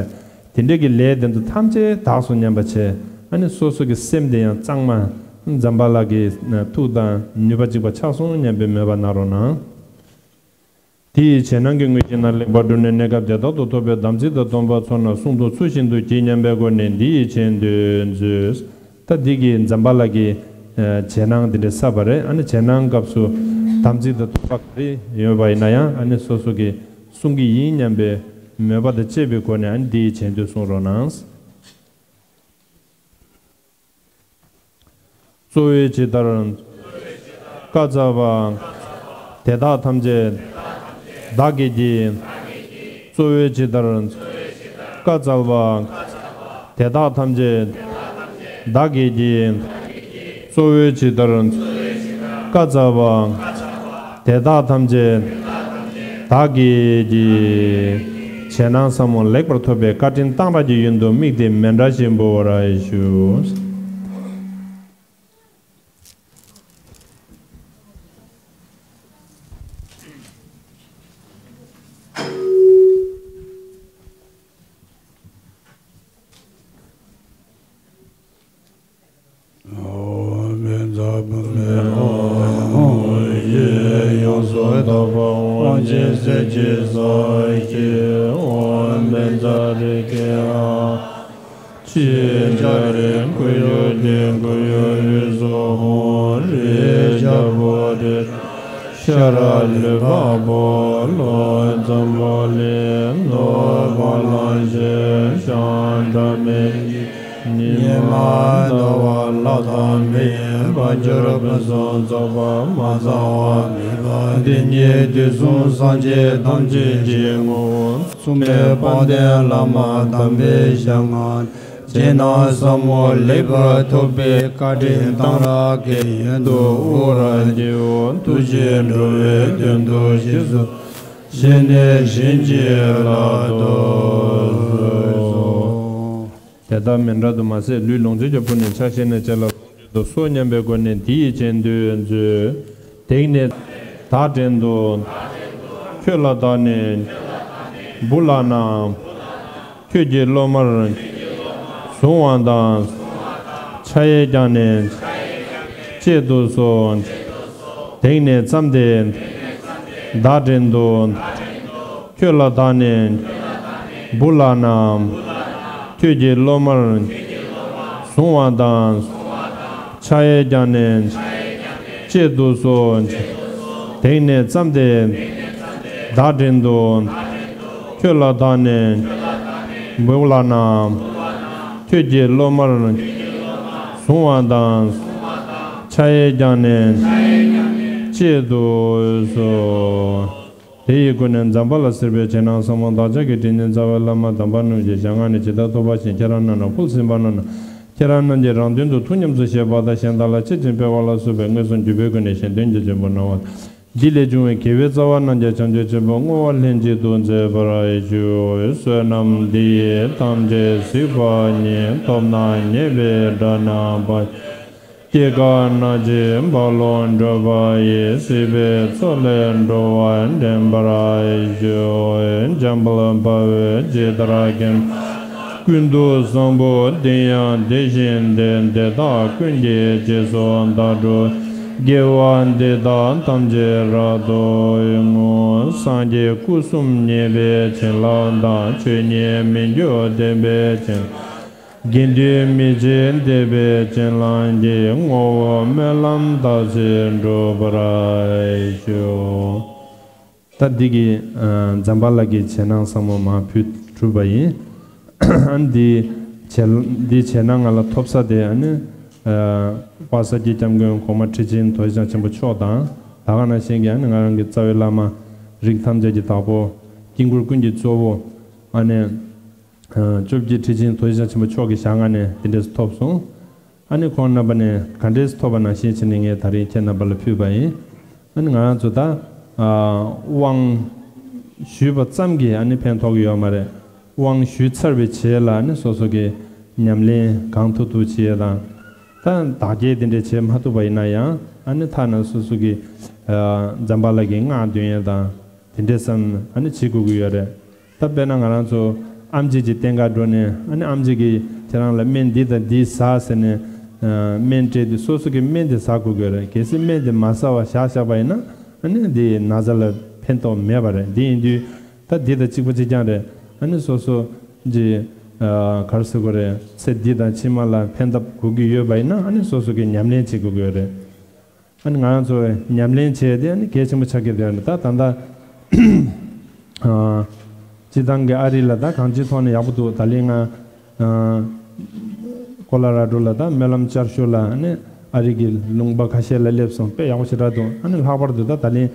ཡ་རེད། དེ་འདྲས་ཀྱི་ལས་དེ་ཚོ་ཐམས་ཅད་དག་སོང་སྙམ་པ་བྱས་ཨ་ནི་སོ་སོ་གི་སེམས་དེ་ཡང་གཙང་མ་ཛམ་བྷ་ལ་གི་ཐུགས་དང་ནུས་པ་གཅིག་པ་ཆགས་སོང་སྙམ་པའི་མོས་པ་གནང་རོགས་གནང་། དེ་ཡི་རྗེས་གནང་གི་དངོས་གཞི་རྣམས་ལེགས་པར་བསྒྲུབས་ནས། གནས་སྐབས་དེ་དག་ཏུ་ཐོབ་པའི་དམ་ཚིག་དང་སྡོམ་པ་ཚོགས་རྣམས་གསུང་དུ་ཚུལ་བཞིན་དུ་གྱིས་མཉམ་པའི་སྒོ་ནས་འདི་ཡི་རྗེས་ཟློས་མཛོད། ད་འདི་གི་ཛམ་བྷ་ལ་གི་རྗེས་གནང་འདི་འདྲ་བསགས་པ་རེད། ཨ་ནི་རྗེས་གནང་སྐབས་སུ་དམ་ཚིག་དང་སྡོམ་པ་ག་རེ་ཡོད་པ་ཡིན་ན་ཡང་ཨ་ནི་སོ་སོ་གི་གསུང་གི་ཡིན་སྙམ་པའི་མོས་པ་དང་བཅས་པའི་སྒོ་ནས་ཨ་ནི་འདི་ཡི་རྗེས་ཟློས་གསུང་རོགས་གནང་། གཙོ་བོས་ཇི་ལྟར་བཀའ་སྩལ་པ། དེ་དག་ཐམས་ཅད་བདག་གིས་ཀྱིས། གཙོ་བོས་ཇི་ལྟར་བཀའ་སྩལ་པ། དེ་དག་ཐམས་ཅད་བདག་གིས་ཀྱིས། གཙོ་བོས་ཇི་ལྟར་བཀའ་སྩལ་པ། དེ་དག་ཐམས་ཅད་བདག་གིས་ཀྱིས། རྗེས་གནང་ཟབ་མོ་ལེགས་པར་ཐོབ་པའི་བཀའ་དྲིན་གཏང་རག་གི་ཡོན་དུ་དམིགས་ཏེ་མཎྜལ་ཞིག་འབུལ་བར་ཞུ། ཡོངས་སུ་དག་པ་དབང་ཆེན་གསེར་གྱི་ས་གཞི། དཔལ་རི་ཀེ་ཕྱི་རྒྱ་རི་ཁུ་ཡུ་ཏི་ཁུ་ཡུ་རི་སོ་ཧོ་རི་རྒྱལ་པོ་རི་ཤ་ར་ལི་བ་པོ་ལོ་འཛམ་བུ་གླིང་ནོར་བ་ལང་ཤེ་ཤང་འདྲ་མེད་ཉི་མ་ཟླ་བ་ལྷ་དང་མིའི་དཔལ་འབྱོར་ཕུན་སུམ་ཚོགས་པ་མ་ཚང་བ་མེད་པ་འདི་ཉིད་དུས་གསུམ་སངས་རྒྱས་ཐམས་ཅད་ཀྱི་ངོ་བོ། མཚུངས་མེད་དཔལ་ལྡན་བླ་མ་དམ་པའི་ཞལ་སྔ་རྗེས་གནང་ཟབ་མོ་ལེགས་པར་ཐོབ་པའི་བཀའ་དྲིན་གཏང་རག་གི་ཡོན་དུ་དབུ་ར་རྒྱལ་པོ་ཐུགས་རྗེས་འགྲོ་བའི་དོན་དུ་ཞིག་གསོ་བྱས་ནས་བྱིན་གྱིས་བརླབ་ཏུ་གསོལ། དེ་ལྟར་མཎྜལ་དུ་མ་ཟད་ལུས་ལོངས་སྤྱོད་ཀྱང་ཕུལ་ནས་ཕྱག་བཞེས་ནས་བཅས་ལ་ལོངས་སྤྱོད་དུ་གསོལ་སྙམ་པའི་སྒོ་ནས་འདི་ཡི་རྗེས་ཟློས་མཛོད། དེང་ནས་བདག་བྲན་དུ་ཁྱོད་ལ་བདག་ནི་འབུལ་ལགས་ན། ཁྱོད་ཀྱི་སློབ་མར་བཟུང་བ་དང་། ཕྱག་གཡས་བརྐྱངས་ནས་བཅད་དུ་གསོལ། དེང་ནས་བརྩམས་ཏེ་བདག་བྲན་དུ་ཁྱོད་ལ་བདག་ནི་འབུལ་ལགས་ན། ཁྱོད་ཀྱི་སློབ་མར་བཟུང་བ་དང་། ཕྱག་གཡས་བརྐྱངས་ནས་བཅད་དུ་གསོལ། དེང་ནས་བརྩམས་ཏེ་བདག་བྲན་དུ་ཁྱོད་ལ་བདག་ནི་འབུལ་ལགས་ན། ཁྱོད་ཀྱི་སློབ་མར་བཟུང་བ་དང་། ཕྱག་གཡས་བརྐྱངས་ནས་བཅད་དུ་གསོལ། དེ་ཡི་སྒོ་ནས་ཛམ་བྷ་ལ་ཟེར་བའི་རྗེས་གནང་ཟབ་མོ་བདག་ཅག་གི་དྲིན་ཅན་རྩ་བའི་བླ་མ་དམ་པ་རྣམས་ཀྱི་ཞལ་སྔ་ནས་ཇི་ལྟར་ཐོབ་པ་བཞིན་ཁྱེད་རང་རྣམས་ལ་ཕུལ་ཟིན་པ་རྣམས་ལ། ཁྱེད་རང་རྣམས་ཀྱིས་རང་དོན་དུ་ཐུགས་ཉམས་སུ་བཞེས་པ་དང་གཞན་དག་ལ་ཆེད་ཅིང་སྤེལ་བ་ལ་སོགས་པའི་མངོན་སུམ་གྱུར་པའི་སྒོ་ནས་གཞན་དོན་གྱི་ཆེད་དུ་གནང་བ། འདི་ལས་བྱུང་བའི་དགེ་བའི་རྩ་བ་རྣམས་ཀྱང་བྱང་ཆུབ་ཆེན་པོའི་བསྔོ་བ་ལྷན་ཅིག་ཏུ་མཛད་པར་ཞུ། བསོད་ནམས་འདི་ཡིས་ཐམས་ཅད་གཟིགས་པ་ཉིད། ཐོབ་ནས་ཉེས་པའི་དགྲ་རྣམས་ཕམ། སྐྱེ་རྒ་ན་འཆིའི་རྦ་ཀློང་འཁྲུགས་པ་ཡི། སྲིད་པའི་མཚོ་ལས་འགྲོ་བ་འདྲེན་པར་ཞུ། འཇམ་དཔལ་དཔའ་བོས་ཇི་ལྟར་མཁྱེན་པ། ཀུན་ཏུ་བཟང་པོ་འདི་ཡང་དེ་བཞིན་ཏེ། དེ་དག་ཀུན་གྱི་རྗེས་སུ་བདག་འགྲོ། དགེ་བ་འདི་དག་ཐམས་ཅད་རབ་ཏུ་བསྔོ། སངས་རྒྱས་སྐུ་གསུམ་བརྙེས་པའི་བྱིན་རླབས་དང་། ཆོས་ཉིད་མི་འགྱུར་བདེན་པའི་བྱིན་རླབས། དགེ་འདུན་མི་ཕྱེད་འདས་པའི་བྱིན་རླབས་ཀྱིས། བསྔོ་བ་སྨོན་ལམ་རྟག་ཕྱིར་འགྲུབ་པར་ཤོག། ད་འདི་གི་ཨ་ཛམ་བྷ་ལ་གི་རྗེས་གནང་ཟབ་མོ་མར་ཕུལ་གྲུབ་པ་ཡིན། ཨ་ནི་འདི་རྗེས་འདི་རྗེས་གནང་ང་ལ་ཐོབ་ས་དེ་ཨ་ནི་ཨ་དཔལ་ས་སྐྱའི་སྐྱབས་མགོན་གོང་མ་ཁྲི་ཆེན་རྡོ་རྗེ་འཆང་ཆེན་པོ་མཆོག་དང་། ད་ག་ནང་བཞིན་གྱི་ཨ་ནི་ང་རང་གི་རྩ་བའི་བླ་མ་རིགས་ཐམས་ཅད་ཀྱི་བདག་པོ་དཀྱིལ་འཁོར་ཀུན་གྱི་གཙོ་བོ་ཨ་ནི། ཨ་བཅོ་བརྒྱད་ཁྲི་ཆེན་རྡོ་རྗེ་འཆང་ཆེན་པོ་མཆོག་གི་ཞལ་སྔ་ནས་དེ་འདྲས་ཐོབ་སོང་། ཨ་ནི་ཁོང་རྣམ་པ་ནས་ག་འདྲས་ཐོབ་པ་ནང་བཞིན་བྱས་ནས་ངས་ད་རིང་ཁྱེད་རྣམ་པ་ལ་ཕུལ་བ་ཡིན། ཨ་ནི་ང་རང་ཚོ་ད་ཨ་དབང་ཞུས་པ་ཙམ་གྱིས་ཨ་ནི་ཕན་ཐོགས་ཀྱི་ཡོད་མ་རེད། དབང་ཞུས་ཚར་བའི་རྗེས་ལ་ཨ་ནི་སོ་སོ་གི་ཉམས་ལེན་གང་ཐུབ་ཐུབ་བྱེད་ཡས་དང་། ད་བདག་སྐྱེལ་དེ་འདྲས་བྱེད་མ་ཐུབ་པ་ཡིན་ན་ཡང་ཨ་ནི་ཐ་ན་སོ་སོ་གི་ཨ་ཛམ་བྷ་ལ་གི་སྔགས་འདོན་ཡས་དང་དེ་འདྲས་བསམ་ཨ་ནི་བྱེད་དགོས་ཀྱི་ཡོད་རེད། ད་དཔེར་ན་ང་རང་ཚོ་ཨེམ་ཆི་གི་སྟེང་ག་འགྲོ་ནས་ཨ་ནི་ཨེམ་ཆི་གིས་ཁྱེད་རང་ལ་སྨན་འདི་དང་འདི་ཟ་ཟེར་ནས་ཨ་སྨན་སྤྲད་དུས་སོ་སོ་གི་སྨན་དེ་ཟ་དགོས་ཀྱི་རེད། གལ་སྲིད་སྨན་དེ་མ་ཟ་བར་བཞག་བཞག་པ་ཡིན་ན་ཨ་ནི་འདི་ན་ཚ་ལ་ཕན་ ཕན་ཐོགས་མེད་པ་རེད། འདི་ཡིན་དུས་ད་འདི་དང་གཅིག་པ་གཅིག་རྐྱང་རེད། ཨ་ནི་སོ་སོ་གི་ཨ་ག་རེ་ཟེར་དགོས་རེད། ཚེ་འདི་དང་ཕྱི་མ་ལ་ཕན་ཐབས་དགོས་ཀྱི་ཡོད་པ་ཡིན་ན། ཨ་ནི་སོ་སོ་གི་ཉམས་ལེན་བྱེད་དགོས་ཀྱི་ཡོད་རེད། ཨ་ནི་ང་རང་ཚོ་ཉམས་ལེན་བྱས་ཏེ་ཨ་ནི་གལ་ཆེན་པོ་ཆགས་ཀྱི་ཡོད་རེད། ད་ད་ལྟ་ཨ་སྤྱི་བཏང་གི་ཨ་རི་ལ་ད་གང་ཅིའི་ཐོག་ནས་ཡག་པོ་འདུག། ད་ལན་ང་ཨ་ཀོ་ལ་ར་ཌོ་ལ་ད་སྨོན་ལམ་བསྐྱར་ཞུ་ལ་ཨ་ནི་ཨ་རི་གི་ལུང་པ་ཁ་ཤས་ལ་སླེབས་སོང་། དཔེ་ཡག་པོ་ཞེ་དྲག་འདུག། ཨ་ནི་ལྷག་པར་དུ་ད་ད་ལན་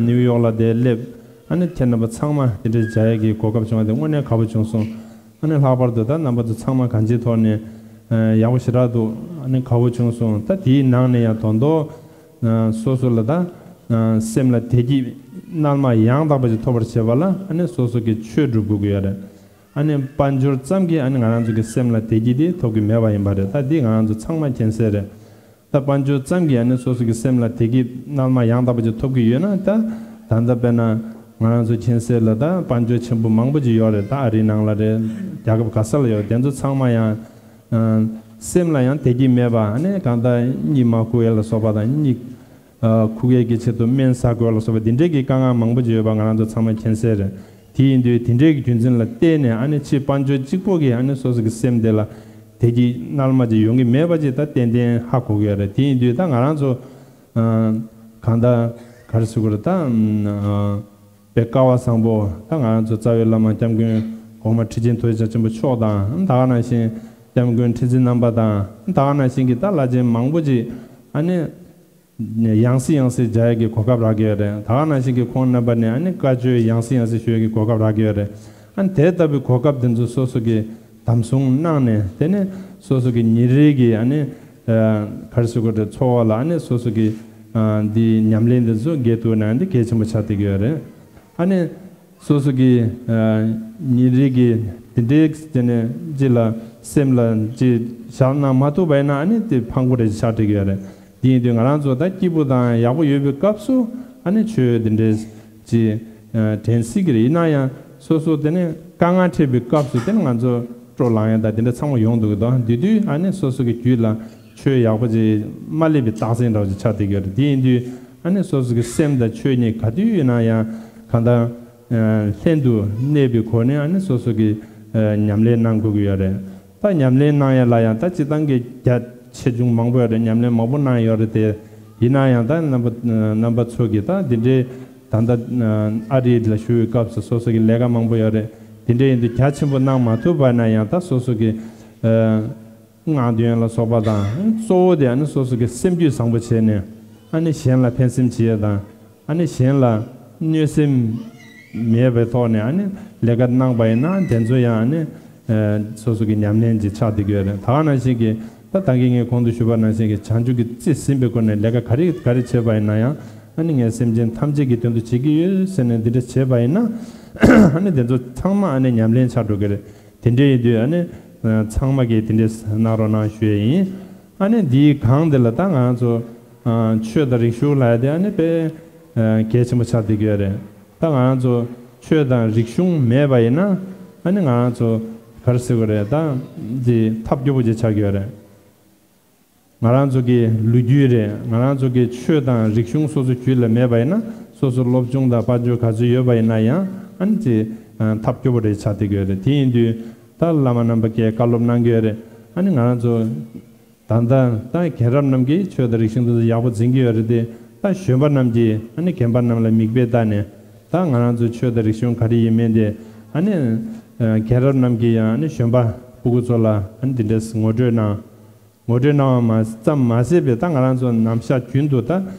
ནིའུ་ཡོག་ལ་དེ་སླེབས། ཨ་ནི་ཁྱེད་རྣམ་པ་ཚང་མ་དེ་འདྲའི་མཇལ་ཡས་ཀྱི་གོ་སྐབས་བྱུང་བ་དེ་དངོས་གནས་དགའ་པོ་བྱུང་སོང་། ཨ་ནི་ལྷག་པར་དུ་ད་རྣམ་པ་ཚོ་ཚང་མ་གང་ཅིའི་ཐོག་ནས་ཨ་ཡག་པོ་ཞེ་དྲག་འདུག། ཨ་ནི་དགའ་པོ་བྱུང་སོང་། ད་དེའི་ནང་ནས་ཡང་དོན་དུ་ཨ་སོ་སོ་ལ་ད་ཨ་སེམས་ལ་བདེ་སྐྱིད་རྣལ་མ་ཡང་དག་པ་ཞིག་ཐོབ་པར་བྱེད་པ་ལ་ཨ་ནི་སོ་སོ་གི་ཆོས་སྒྲུབ་དགོས་ཀྱི་ཡོད་རེད། ཨ་ནི་དཔལ་འབྱོར་ཙམ་གྱིས་ཨ་ནི་ང་རང་ཚོ་གི་སེམས་ལ་བདེ་སྐྱིད་དེ་ཐོབ་ཀྱི་མེད་པ་ཡིན་པ་རེད། ད་འདི་ང་རང་ཚོ་ཚང་མ་མཁྱེན་གསལ་རེད། ད་དཔལ་འབྱོར་ཙམ་གྱིས་ཨ་ནི་སོ་སོ་གི་སེམས་ལ་བདེ་སྐྱིད་རྣལ་མ་ཡང་དག་པ་ཅིག་ཐོབ་ཀྱི་ཡོད་ན། ད་ད་ལྟ་དཔེར་ན་ང་རང་ཚོ་མཁྱེན་གསལ་ལ་ད་དཔལ་འབྱོར་ཆེན་པོ་མང་པོ་ཅིག་ཡོད་རེད། ད་ཨ་རིའི་ནང་ལ་རེད། རྒྱལ་ཁབ་ག་ས་ལ་ཡོད། དེ་ཚོ་ཚང་མ་ཡང་ཨ་སེམས་ལ་ཡང་བདེ་སྐྱིད་མེད་པ། ཨ་ནི་གང་ལྟར་གཉིད་མ་ཁུག་ཡས་ལ་སོགས་པ་དང་། གཉིད་ཨ་ཁུག་ཡས་ཀྱི་ཆེད་དུ་སྨན་ཟ་དགོས་ལ་སོགས་པ་འདི་འདྲའི་གི་དཀའ་ངལ་མང་པོ་ཅིག་ཡོད་པ་ང་རང་ཚོ་ཚང་མ་མཁྱེན་གསལ་རེད། དེ་ཡིན་དུས་དེ་འདྲའི་གི་རྒྱུ་མཚན་ལ་བརྟེན་ནས་ཨ་ནི་ཕྱི་དཔལ་འབྱོར་གཅིག་པོ་གིས་ཨ་ནི་སོ་སོ་གི་སེམས་དེ་ལ་བདེ་སྐྱིད་རྣལ་མ་ཅིག་ཡོང་གི་མེད་པ་ཅིག་ད་ཏན་ཏན་ཧ་གོ་གི་ཡོད་རེད། དེ་ཡིན་དུས་ད་ང་རང་ཚོ་ཨ་གང་ལྟར་ག་རེ་ཟེར་དགོས་རེད། ད་ཨ་དཔེ་སྐལ་བ་བཟང་པོ་ད་ང་རང་ཚོ་རྩ་བའི་བླ་མ་སྐྱབས་མགོན་གོང་མ་ཁྲི་ཆེན་ཐུགས་རྗེ་ཆེན་པོ་མཆོག་དང་། ད་ག་ནང་བཞིན་སྐྱབས་མགོན་ཁྲི་འཛིན་རྣམ་པ་དང་། ད་ག་ནང་བཞིན་གྱི་ད་བླ་ཆེན་མང་པོ་ཅིག་ཨ་ནི་ཡང་སེ་ཡང་སེ་མཇལ་ཡས་ཀྱི་གོ་སྐབས་རག་གི་ཡོད་རེད། ད་ག་ནང་བཞིན་གྱི་ཁོང་རྣམ་པ་ནས་ཨ་ནི་བཀའ་ཆོས་ཡང་སེ་ཡང་སེ་ཞུ་ཡས་ཀྱི་གོ་སྐབས་རག་གི་ཡོད་རེད། ཨ་ནི་དེ་ལྟ་བུའི་གོ་སྐབས་དེ་ཚོ་སོ་སོ་གིས་དམ་བཟུང་གནང་ནས། དེ་ནས་སོ་སོ་གི་ཉིན་རེ་གི་ཨ་ནི་ཨ་ག་རེ་ཟེར་དགོས་རེད། འཚོ་བ་ལ་ཨ་ནི་སོ་སོ་གི་ཨ་འདི་ཉམས་ལེན་དེ་ཚོ་འགན་འཁུར་ན་འདི་གལ་ཆེན་པོ་ཆགས་བསྡད་ཀྱི་ཡོད་རེད། ཨ་ནི་སོ་སོ་གི་ཨ་ཉིན་རེ་གི་དེ་འདྲའི་དེ་ནས་ཅི་ལ་སེམས་ལ་ཅི་བཞག་གནང་མ་ཐུབ་པ་ཡིན་ན། ཨ་ནི་དེ་ཕངས་པོ་རེ་ཆགས་བསྡད་ཀྱི་ཡོད་རེད། དེ་ཡིན་དུས་ང་རང་ཚོ་ད་སྐྱིད་པོ་དང་ཡག་པོ་ཡོད་པའི་སྐབས་སུ་ཨ་ནི་ཆོས་དེ་འདྲའི་ཅི་ཨ་དྲན་སྲིད་ཀྱི་རེད། ཡིན་ན་ཡང་སོ་སོ་དེ་ནས་དཀའ་ངལ་འཕྲད་པའི་སྐབས་སུ་དེ་ནས་ང་ཚོ་སྤྲོ་ལངས་ཡ་ད་དེ་འདྲ་ཚང་མ་ཡོང་འདུག་གི། དོ་དེ་དུས་ཨ་ནི་སོ་སོ་གི་རྒྱུད་ལ་ཆོས་ཡག་པོ་ཅིག་མ་སླེབས་པའི་རྟགས་མཚན་འདྲ་བོ་ཅིག་ཆགས་བསྡད་ཀྱི་ཡོད་རེད། དེ་ཡིན་དུས་ཨ་ནི་སོ་སོ་གི་སེམས་དང་ཆོས་གཉིས་ག་དུས་ཡིན་ན་ཡང་གང་ལྟར་ཨ་ལྷན་དུ་གནས་པའི་སྒོ་ནས་ཨ་ནི་སོ་སོ་གི་ཨ་ཉམས་ལེན་གནང་དགོས་ཀྱི་ཡོད་རེད། ད་ཉམས་ལེན་གནང་ཡ་ལ་ཡང་ད་སྤྱིར་བཏང་གི་རྒྱ་ཆེ་ཆུང་མང་པོ་ཡོད་རེད། ཉམས་ལེན་མང་པོ་གནང་ཡོད་རེད་དེ། ཡིན་ན་ཡང་ད་རྣམ་པ་རྣམ་པ་ཚོ་གིས་ད་འདི་འདྲའི་ད་ལྟ་ཨ་རི་ལ་བཞུགས་པའི་སྐབས་སུ་སོ་སོ་གི་ལས་ཀ་མང་པོ་ཡོད་རེད། དེ་འདྲ་ཡིན་དུས་རྒྱ་ཆེན་པོ་གནང་མ་ཐུབ་པ་ན་ཡང་ད་སོ་སོ་གི་ཨ་སྔགས་འདོན་ལ་སོགས་པ་དང་། གཙོ་བོ་དེ་ཨ་ནི་སོ་སོ་གི་སེམས་རྒྱུད་བཟང་པོ་བྱས་ནས་ཨ་ནི་གཞན་ལ་ཕན་སེམས་བྱེད་ཡ་དང་། ཨ་ནི་གཞན་ལ་གནོད་སེམས་མེད་པའི་ཐོག་ནས་ཨ་ནི་ལས་ཀ་གནང་པ་ཡིན་ན་དེ་ཚོ་ཡང་ཨ་ནི་ཨ་སོ་སོ་གི་ཉམས་ལེན་ཅིག་ཆགས་བསྡད་ཀྱི་ཡོད་རེད། ད་ག་ནང་བཞིན་གྱི་ད་ད་གིན་ངས་གོང་དུ་ཞུས་པ་ནང་བཞིན་གྱི་བྱང་ཆུབ་ཀྱི་རྩིས་ཟིན་པའི་སྒོ་ནས་ལས་ཀ་ག་རེ་ག་རེ་བྱས་པ་ཡིན་ན་ཡང་། ཨ་ནི་ངས་སེམས་ཅན་ཐམས་ཅད་ཀྱི་དོན་དུ་བྱེད་ཀྱི་ཡོད་ཟེར་ནས་འདི་འདྲ་བྱས་པ་ཡིན་ན། ཨ་ནི་དེ་ཚོ་ཚང་མ་ཨ་ནི་ཉམས་ལེན་ཆགས་འགྲོ་གི་རེད། དེ་འདྲ་ཡིན་དུས་ཨ་ནི་ཚང་མ་གིས་དེ་འདྲ་གནང་རོགས་གནང་ཞུ་ཡས་ཡིན། ཨ་ནི་འདིའི་སྒང་དེ་ལ་ད་ང་ཚོ་ཆོས་དང་རིག་གཞུང་ལབ་ཡ་དེ་ཨ་ནི་དཔེ་གལ་ཆེན་པོ་ཆགས་བསྡད་ཀྱི་ཡོད་རེད། ད་ང་ཚོ་ཆོས་དང་རིག་གཞུང་མེད་པ་ཡིན་ན་ཨ་ནི་ང་ཚོ་ག་རེ་ཟེར་དགོས་རེད། ད་འདི་ཐབས་སྐྱོ་པོ་ཅིག་ཆགས་ཀྱི་ཡོད་རེད། ང་རང་ཚོ་གི་ལོ་རྒྱུས་རེད། ང་རང་ཚོ་གི་ཆོས་དང་རིག་གཞུང་སོ་སོ་རྒྱུད་ལ་མེད་པ་ཡིན་ན། སོ་སོ་སློབ་སྦྱོང་དང་དཔལ་འབྱོར་ག་ཚོད་ཡོད་པ་ཡིན་ན་ཡང་ཨ་ནི་ཅི་ཐབས་སྐྱོ་པོ་རེ་ཆགས་བསྡད་ཀྱི་ཡོད་རེད། དེ་ཡིན་དུས་ད་བླ་མ་རྣམ་པ་གིས་བཀའ་སློབ་གནང་གི་ཡོད་རེད། ཨ་ནི་ང་རང་ཚོ་ད་ལྟ་ད་རྒན་རབས་རྣམས་ཀྱིས་ཆོས་དང་རིག་གཞུང་དེ་ཚོ་ཡག་པོ་འཛིན་གྱི་ཡོད་རེད་དེ། ད་གཞོན་པ་རྣམས་ཀྱིས་ཨ་ནི་རྒན་པ་རྣམས་ལ་མིག་དཔེ་ལྟ་ནས། ད་ང་རང་ཚོ་ཆོས་དང་རིག་གཞུང་ག་རེ་ཡིན་མིན་དེ་ཨ་ནི་རྒན་རབས་རྣམས་ཀྱིས་ཡང་ཨ་ནི་གཞོན་པ་ཕྲུ་གུ་ཚོ་ལ་ཨ་ནི་འདི་འདྲས་ངོ་སྤྲོད་གནང་། ངོ་སྤྲོད་གནང་བ་མ་ཙམ་མ་ཟད་པའི་ད་ང་རང་ཚོ་ནམ་ཞག་རྒྱུན་དུ་ད་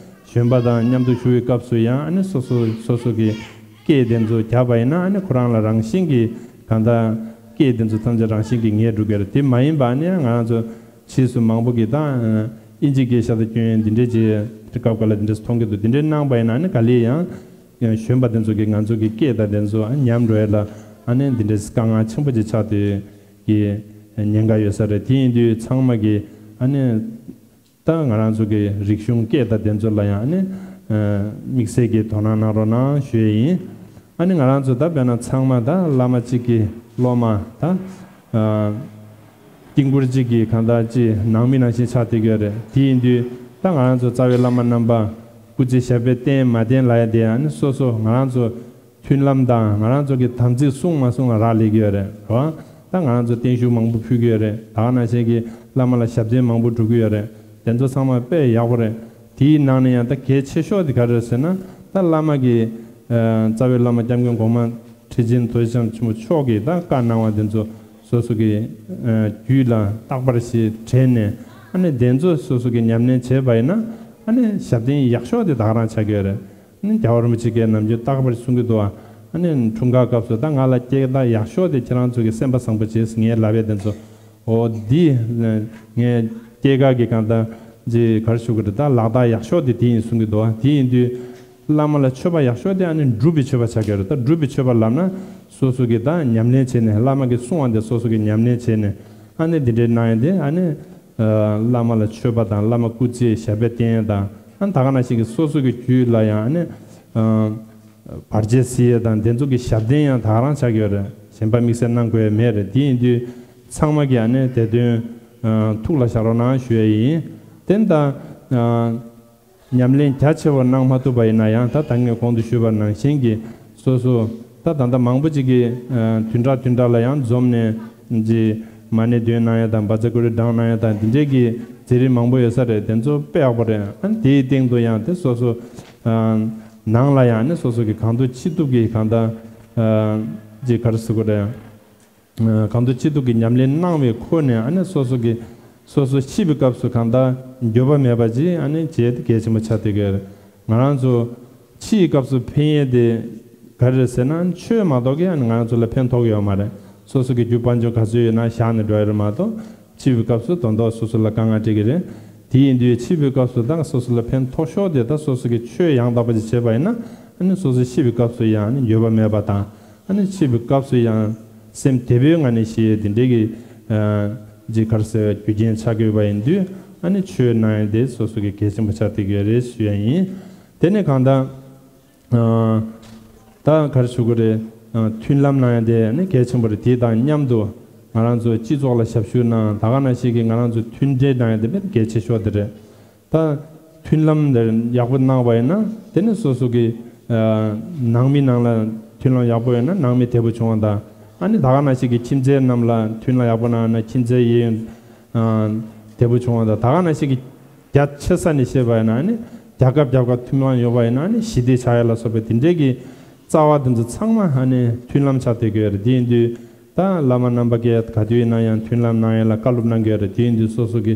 གཞོན་པ་དང་མཉམ་དུ་བཞུགས་པའི་སྐབས་སུ་ཡང་ཨ་ནི་སོ་སོ་སོ་སོ་གི་སྐད་དེ་ཚོ་རྒྱབ་པ་ཡིན་ན། ཨ་ནི་ཁོ་རང་ལ་རང་བཞིན་གྱིས་གང་ལྟར་སྐད་དེ་ཚོ་ཐམས་ཅད་རང་བཞིན་གྱིས་ངེས་འགྲོ་གི་རེད། དེ་མ་ཡིན་པ་ཨ་ནི་ང་རང་ཚོ་ཕྱིས་སུ་མང་པོ་གིས་ད་ཨིན་ཇི་སྐད་ཤ་ཚ་སྐྱོན་འདི་འདྲས་ཅིག་སྐབས་འགའ་ལ་འདི་འདྲས་མཐོང་གི་འདུག། འདི་འདྲས་གནང་པ་ཡིན་ན་ཨ་ནི་ག་ལེར་ཡང་གཞོན་པ་དེ་ཚོ་གིས་ང་ཚོ་གི་སྐད་དང་དེ་ཚོ་ཨ་ཉམས་འགྲོ་ཡ་ལ་ཨ་ནི་འདི་འདྲས་དཀའ་ངལ་ཆེན་པོ་ཅིག་ཆགས་དུས་ཀྱི་ཉེན་ཁ་ཡོད་ས་རེད། དེ་ཡིན་དུས་ཚང་མ་གིས་ཨ་ནི་ད་ང་རང་ཚོ་གི་རིག་གཞུང་སྐད་དང་དེ་ཚོ་ལ་ཡང་ཨ་ནི་དམིགས་བསལ་གྱི་དོ་སྣང་གནང་རོགས་གནང་ཞུ་ཡས་ཡིན། ཨ་ནི་ང་རང་ཚོ་ད་དཔེར་ན་ཚང་མ་ད་བླ་མ་གཅིག་གི་སློབ་མ་ད་དཀྱིལ་འཁོར་གཅིག་གི་གང་ལྟར་ཅིག་ནང་མི་ནང་བཞིན་ཆགས་བསྡད་ཀྱི་ཡོད་རེད། དེ་ཡིན་དུས་ད་ང་རང་ཚོ་རྩ་བའི་བླ་མ་རྣམ་པ། སྐུ་ཚེ་ཞབས་པད་བརྟན་མ་བརྟན་ལབ་ཡ་དེ་ཡང་ནི་སོ་སོ་ང་རང་ཚོ་མཐུན་ལམ་དང་ང་རང་ཚོ་གི་དམ་ཚིག་སྲུང་མ་སྲུང་ལ་རག་ལས་ཀྱི་ཡོད་རེད་རོ། ད་ང་རང་ཚོ་བརྟན་བཞུགས་མང་པོ་ཕུལ་གྱི་ཡོད་རེད། ད་ག་ནང་བཞིན་གྱི་བླ་མ་ལ་ཞབས་བརྟན་མང་པོ་སྒྲུབ་ཀྱི་ཡོད་རེད། དེ་ཚོ་ཚང་མ་དཔེ་ཡག་པོ་རེད། དེའི་ནང་ནས་ཡང་ད་གལ་ཆེ་ཤོས་དེ་ག་རེ་རེད་ཟེར་ན། ད་བླ་མ་གི་ཨ་རྩ་བའི་བླ་མ་སྐྱབས་མགོན་གོང་མ་ཁྲི་ཆེན་རྡོ་རྗེ་འཆང་ཆེན་པོ་མཆོག་གིས་ད་བཀའ་གནང་བ་དེ་ཚོ་སོ་སོ་གི་ཨ་རྒྱུད་ལ་རྟག་པར་ཞིག་དྲན་ནས། ཨ་ནི་དེ་ཚོ་སོ་སོ་གི་ཉམས་ལེན་བྱས་པ་ཡིན་ན། ཨ་ནི་ཞབས་བརྟན་ཡག་ཤོས་དེ་ད་ག་རང་ཆགས་ཀྱི་ཡོད་རེད། ཨ་ནི་རྒྱལ་བ་རིན་པོ་ཆེ་གིས་ནམ་རྒྱུན་རྟག་པར་གསུང་གི་འདུག་ཨ། ཨ་ནི་འཁྲུངས་སྐར་སྐབས་སུ་ད་ང་ལ་སྐྱེས་རྟགས་ཡག་ཤོས་དེ་ཁྱེད་རང་ཚོ་གི་སེམས་པ་བཟང་པོ་བྱས་ངས་ལབ་པའི་དེ་ཚོ། འོ་འདི་ངས་སྐྱེས་སྐར་གྱི་གང་ལྟར་ཅིག་ག་རེ་ཞུ་དགོས་རེད། ད་ལག་རྟགས་ཡག་ཤོས་དེ་དེ་ཡིན་གསུང་གི་འདུག་ཨ། དེ་ཡིན་དུས་བླ་མ་ལ་མཆོད་པ་ཡག་ཤོས་དེ་ཨ་ནི་སྒྲུབ་པའི་མཆོད་པ་ཆགས་ཀྱི་རེད། ད་སྒྲུབ་པའི་མཆོད་པ་ལབ་ན་སོ་སོ་གི་ད་ཉམས་ལེན་བྱས་ནས། བླ་མ་གིས་གསུང་བ་དེ་སོ་སོ་གི་ཉམས་ལེན་བྱས་ནས། ཨ་ནི་འདི་འདྲའི་གནང་ཡ་དེ་ཨ་ནི་ཨ་བླ་མ་ལ་མཆོད་པ་དང་། བླ་མ་སྐུ་ཚེ་ཞབས་པད་བརྟན་ཡ་དང་། ཨ་ནི་ད་ག་ནང་བཞིན་གྱི་སོ་སོ་གི་རྒྱུད་ལ་ཡང་ཨ་ནི་ཨ་བར་ཆད་སེལ་ཡ་དང་དེ་ཚོ་གི་ཞབས་བརྟན་ཡང་ད་ག་རང་ཆགས་ཀྱི་ཡོད་རེད། གཞན་པ་དམིགས་བསལ་གནང་དགོས་ཡ་མེད་རེད། དེ་ཡིན་དུས་ཚང་མ་གིས་ཨ་ནི་དེ་དོན་ཨ་ཐུགས་ལ་བཞག་རོགས་གནང་ཞུ་ཡ་ཡིན། དེ་ད་ཨ་ཉམས་ལེན་རྒྱ་ཆེ་བ་གནང་མ་ཐུབ་པ་ཡིན་ན་ཡང་། ད་ད་ངས་གོང་དུ་ཞུས་པ་ནང་བཞིན་གྱི་སོ་སོ་ད་ད་ལྟ་མང་པོ་ཅིག་གིས་ཨ་བདུན་ཕྲག་བདུན་ཕྲག་ལ་ཡང་འཛོམས་ནས་ཅིག་མ་ཎི་འདོན་གནང་ཡ་དང་། བཛྲ་གུ་རུ་བགྲང་གནང་ཡ་དང་། འདི་འདྲས་ཀྱི་མཛད་རིམ་མང་པོ་ཡོད་ས་རེད། དེ་ཚོ་དཔེ་ཡག་པོ་རེད། ཨ་ནི་དེའི་སྟེང་དུ་ཡང་དེ་སོ་སོ་ཨ་ནང་ལ་ཡང་ནི་སོ་སོ་གི་གང་ཐུབ་ཅི་ཐུབ་ཀྱིས་གང་ལྟར་ཨ་ཅིག་ག་རེ་ཟེར་དགོས་རེད། ཨ་གང་ཐུབ་ཅི་ཐུབ་ཀྱིས་ཉམས་ལེན་གནང་བའི་ཁོ་ནས། ཨ་ནི་སོ་སོ་གི་སོ་སོ་འཆི་བའི་སྐབས་སུ་གང་ལྟར་འགྱོད་པ་མེད་པ་ཅིག་ཨ་ནི་བྱེད་དེ་གལ་ཆེན་པོ་ཆགས་བསྡད་ཀྱི་ཡོད་རེད། ང་རང་ཚོ་འཆི་བའི་སྐབས་སུ་ཕན་ཡས་དེ་ག་རེ་རེད་ཟེར་ན། ཆོས་མ་གཏོགས་ཀྱི་ཨ་ནི་ང་རང་ཚོ་ལ་ཕན་ཐོགས་ཀྱི་ཡོད་མ་རེད། སོ་སོ་གི་རྒྱུ་དཔལ་འབྱོར་ག་ཚོད་ཡོད་ན་བཞག་ནས་འགྲོ་ཡ་རེད་མ་གཏོགས། འཆི་བའི་སྐབས་སུ་དོན་དག་སོ་སོ་ལ་དཀའ་ངལ་འཕྲད་ཀྱི་རེད། དེ་ཡིན་དུས་འཆི་བའི་སྐབས་སུ་ད་སོ་སོ་ལ་ཕན་ཐོགས་ཤོས་དེ་ད་སོ་སོ་གི་ཆོས་ཡང་དག་པ་ཅིག་བྱས་པ་ཡིན་ན། ཨ་ནི་སོ་སོ་འཆི་བའི་སྐབས་སུ་ཡང་ཨ་ནི་འགྱོད་པ་མེད་པ་དང་། ཨ་ནི་འཆི་བའི་སྐབས་སུ་ཡང་སེམས་བདེ་པོའི་ངང་ནས་ཤི་ཡས་དེ་འདྲའི་གི་ཨ་ཅིག་ག་རེ་ཟེར་བའི་རྒྱུ་རྐྱེན་ཆགས་ཀྱི་ཡོད་པ་ཡིན་དུས། ཨ་ནི་ཆོས་གནང་ཡས་དེ་སོ་སོ་གི་གལ་ཆེན་པོ་ཆགས་བསྡད་ཀྱི་ཡོད་རེད་ཞུ་ཡ་ཡིན། དེ་ནས་གང་ལྟར་ཨ་ད་ག་རེ་ཞུ་དགོས་རེད། ཨ་མཐུན་ལམ་གནང་ཡ་དེ་ཨ་ནི་གལ་ཆེན་པོ་རེད། དེ་དང་མཉམ་དུ་ང་རང་ཚོ་སྤྱི་ཚོགས་ལ་ཞབས་ཞུ་གནང་། ད་ག་ནང་བཞིན་གྱི་ང་རང་ཚོ་མཐུན་འབྲེལ་གནང་ཡ་དེ་དཔེ་གལ་ཆེ་ཤོས་དེ་རེད། ད་མཐུན་ལམ་དེ་ཡག་པོ་གནང་བ་ཡིན་ན། དེ་ནི་སོ་སོ་གི་ཨ་ནང་མི་ནང་ལ་མཐུན་ལམ་ཡག་པོ་ཡོད་ན་ནང་མི་བདེ་པོ་བྱུང་བ་དང་། ཨ་ནི་ད་ག་ནང་བཞིན་གྱི་ཁྱིམ་མཚེས་རྣམས་ལ་མཐུན་ལམ་ཡག་པོ་གནང་ན་ཁྱིམ་མཚེས་ཡིན་ཨ་བདེ་པོ་བྱུང་བ་དང་། ད་ག་ནང་བཞིན་གྱི་རྒྱ་ཆེ་ས་ནས་བཤད་པ་ཡིན་ན་ཨ་ནི་རྒྱལ་ཁབ་རྒྱལ་ཁབ་མཐུན་ལམ་ཡོད་པ་ཡིན་ན་ཨ་ནི་ཞི་བདེ་ཆགས་ཡ་ལ་སོགས་པའི་དེ་འདྲའི་གི་རྩ་བ་དེ་ཚོ་ཚང་མ་ཨ་ནི་མཐུན་ལམ་ཆགས་བསྡད་ཀྱི་ཡོད་རེད། དེ་ཡིན་དུས་ད་བླ་མ་རྣམ་པ་གིས་ག་དུས་ཡིན་ན་ཡང་མཐུན་ལམ་གནང་ཡ་ལ་བཀའ་སློབ་གནང་གི་ཡོད་རེད། དེ་ཡིན་དུས་སོ་སོ་གི་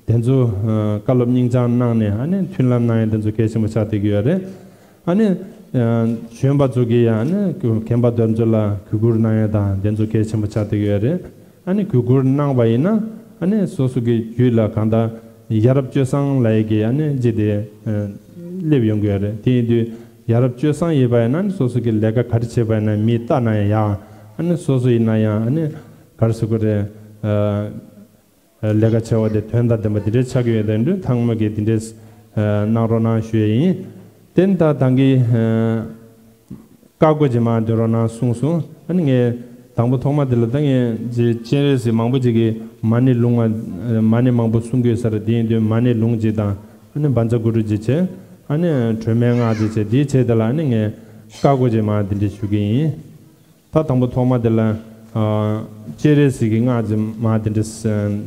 དེ་ཚོ་ཨ་བཀའ་སློབ་སྙིང་བཅངས་གནང་ནས་ཨ་ནི་མཐུན་ལམ་གནང་ཡ་དེ་ཚོ་གལ་ཆེན་པོ་ཆགས་བསྡད་ཀྱི་ཡོད་རེད། ཨ་ནི་ཨ་གཞོན་པ་ཚོ་གིས་ཡང་ཨ་ནི་མཁན་པ་དེ་ཚོ་ལ་གུས་བཀུར་གནང་ཡ་དང་དེ་ཚོ་གལ་ཆེན་པོ་ཆགས་བསྡད་ཀྱི་ཡོད་རེད། ཨ་ནི་གུས་བཀུར་གནང་བ་ཡིན་ན་ཨ་ནི་སོ་སོ་གི་རྒྱུད་ལ་གང་ལྟར་ཡ་རབས་སྤྱོད་བཟང་ལབ་ཡ་གི་ཨ་ནི་ཅིག་དེ་ཨ་སླེབས་ཡོང་གི་ཡོད་རེད། དེ་ཡིན་དུས་ཡ་རབས་སྤྱོད་བཟང་ཡིན་པ་ཡིན་ན་ཨ་ནི་སོ་སོ་གི་ལས་ཀ་ག་རེ་བྱས་པ་ཡིན་ན་མིས་བལྟ་ན་ཡང་། ཨ་ནི་སོ་སོ་ཡིན་ན་ཡང་ཨ་ནི་ག་རེ་ཟེར་དགོས་རེད། ཨ་ལས་ཀ་བྱ་བ་དེ་དོན་དང་ལྡན་པ་དེ་འདྲའི་ཆགས་ཀྱི་ཡོད་དེ་འདྲ། ཚང་མ་གིས་དེ་འདྲའི་ཨ་གནང་རོགས་གནང་ཞུ་ཡ་ཡིན། དེ་ད་ད་གིན་ཨ་བཀའ་བསྒོ་ཅིག་མར་འདོན་རོགས་གནང་གསུངས་སོང་། ཨ་ནི་ངས་དང་པོ་ཐོག་མ་དེ་ལ་ད་ངས་ཅི་སྤྱན་རས་གཟིགས་མང་པོ་ཅིག་གིས་མ་ཎི་ལུང་བ་མ་ཎི་མང་པོ་གསུང་གི་ཡོད་ས་རེད། དེ་ཡིན་དུས་མ་ཎི་ལུང་ཅིག་དང་། ཨ་ནི་བཛྲ་གུ་རུ་ཅིག་བྱས། ཨ་ནི་སྒྲོལ་མའི་སྔགས་ཅིག་བྱས། དེའི་རྗེས་དེ་ལ་ཨ་ནི་ངས་བཀའ་བསྒོ་ཅིག་མར་དེ་འདྲ་ཞུ་གི་ཡིན། ད་དང་པོ་ཐོག་མ་དེ་ལ་ཨ་སྤྱན་རས་གཟིགས་ཀྱི་སྔགས་ཅིག་མར་དེ་འདྲ་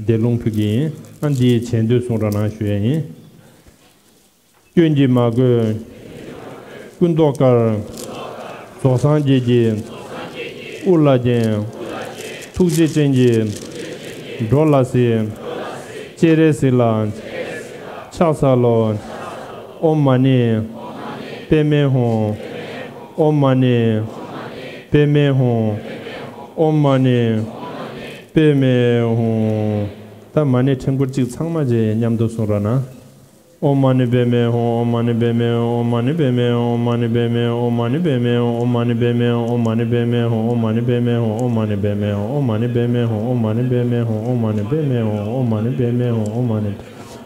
འདོན་ལུང་ཕུལ་གི་ཡིན། ཨ་འདིའི་རྗེས་ཟློས་གསུང་རོགས་གནང་ཞུ་ཡ་ཡིན། སྐྱོན་གྱིས་མ་གོས་སྐུ་མདོག་དཀར། རྫོགས་སངས་རྒྱས་ཀྱི་དབུ་ལ་བརྒྱན། ཐུགས་རྗེ་ཅན་གྱི་འགྲོ་ལ་གཟིགས། སྤྱན་རས་གཟིགས་ལ་ཕྱག་འཚལ་ལོ། ཨོཾ་མ་ཎི་པདྨེ་ཧཱུྃ། ཨོཾ་མ་ཎི་པདྨེ་ཧཱུྃ། ཨོཾ་མ་ཎི་པདྨེ་ཧཱུྃ། ད་མ་ཎི་ཕྲེང་སྐོར་གཅིག་ཚང་མ་ཅིག་མཉམ་དུ་གསུང་རོགས་གནང་། ཨོཾ་མ་ཎི་པདྨེ་ཧཱུྃ། ཨོཾ་མ་ཎི་པདྨེ་ཧཱུྃ། ཨོཾ་མ་ཎི་པདྨེ་ཧཱུྃ། ཨོཾ་མ་ཎི་པདྨེ་ཧཱུྃ། ཨོཾ་མ་ཎི་པདྨེ་ཧཱུྃ། ཨོཾ་མ་ཎི་པདྨེ་ཧཱུྃ། ཨོཾ་མ་ཎི་པདྨེ་ཧཱུྃ། ཨོཾ་མ་ཎི་པདྨེ་ཧཱུྃ། ཨོཾ་མ་ཎི་པདྨེ་ཧཱུྃ། ཨོཾ་མ་ཎི་པདྨེ་ཧཱུྃ། ཨོཾ་མ་ཎི་པདྨེ་ཧཱུྃ།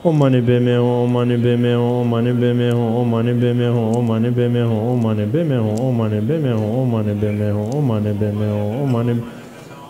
ཨོཾ་མ་ཎི་པདྨེ་ཧཱུྃ། ཨོཾ་མ་ཎི་པདྨེ་ཧཱུྃ། ཨོཾ་མ་ཎི་པདྨེ་ཧཱུྃ། ཨོཾ་མ་ཎི་པདྨེ་ཧཱུྃ། ཨོཾ་མ་ཎི་པདྨེ་ཧཱུྃ། ཨོཾ་མ་ཎི་པདྨེ་ཧཱུྃ། ཨོཾ་མ་ཎི་པདྨེ་ཧཱུྃ། ཨོཾ་མ་ཎི་པདྨེ་ཧཱུྃ། ཨོཾ་མ་ཎི་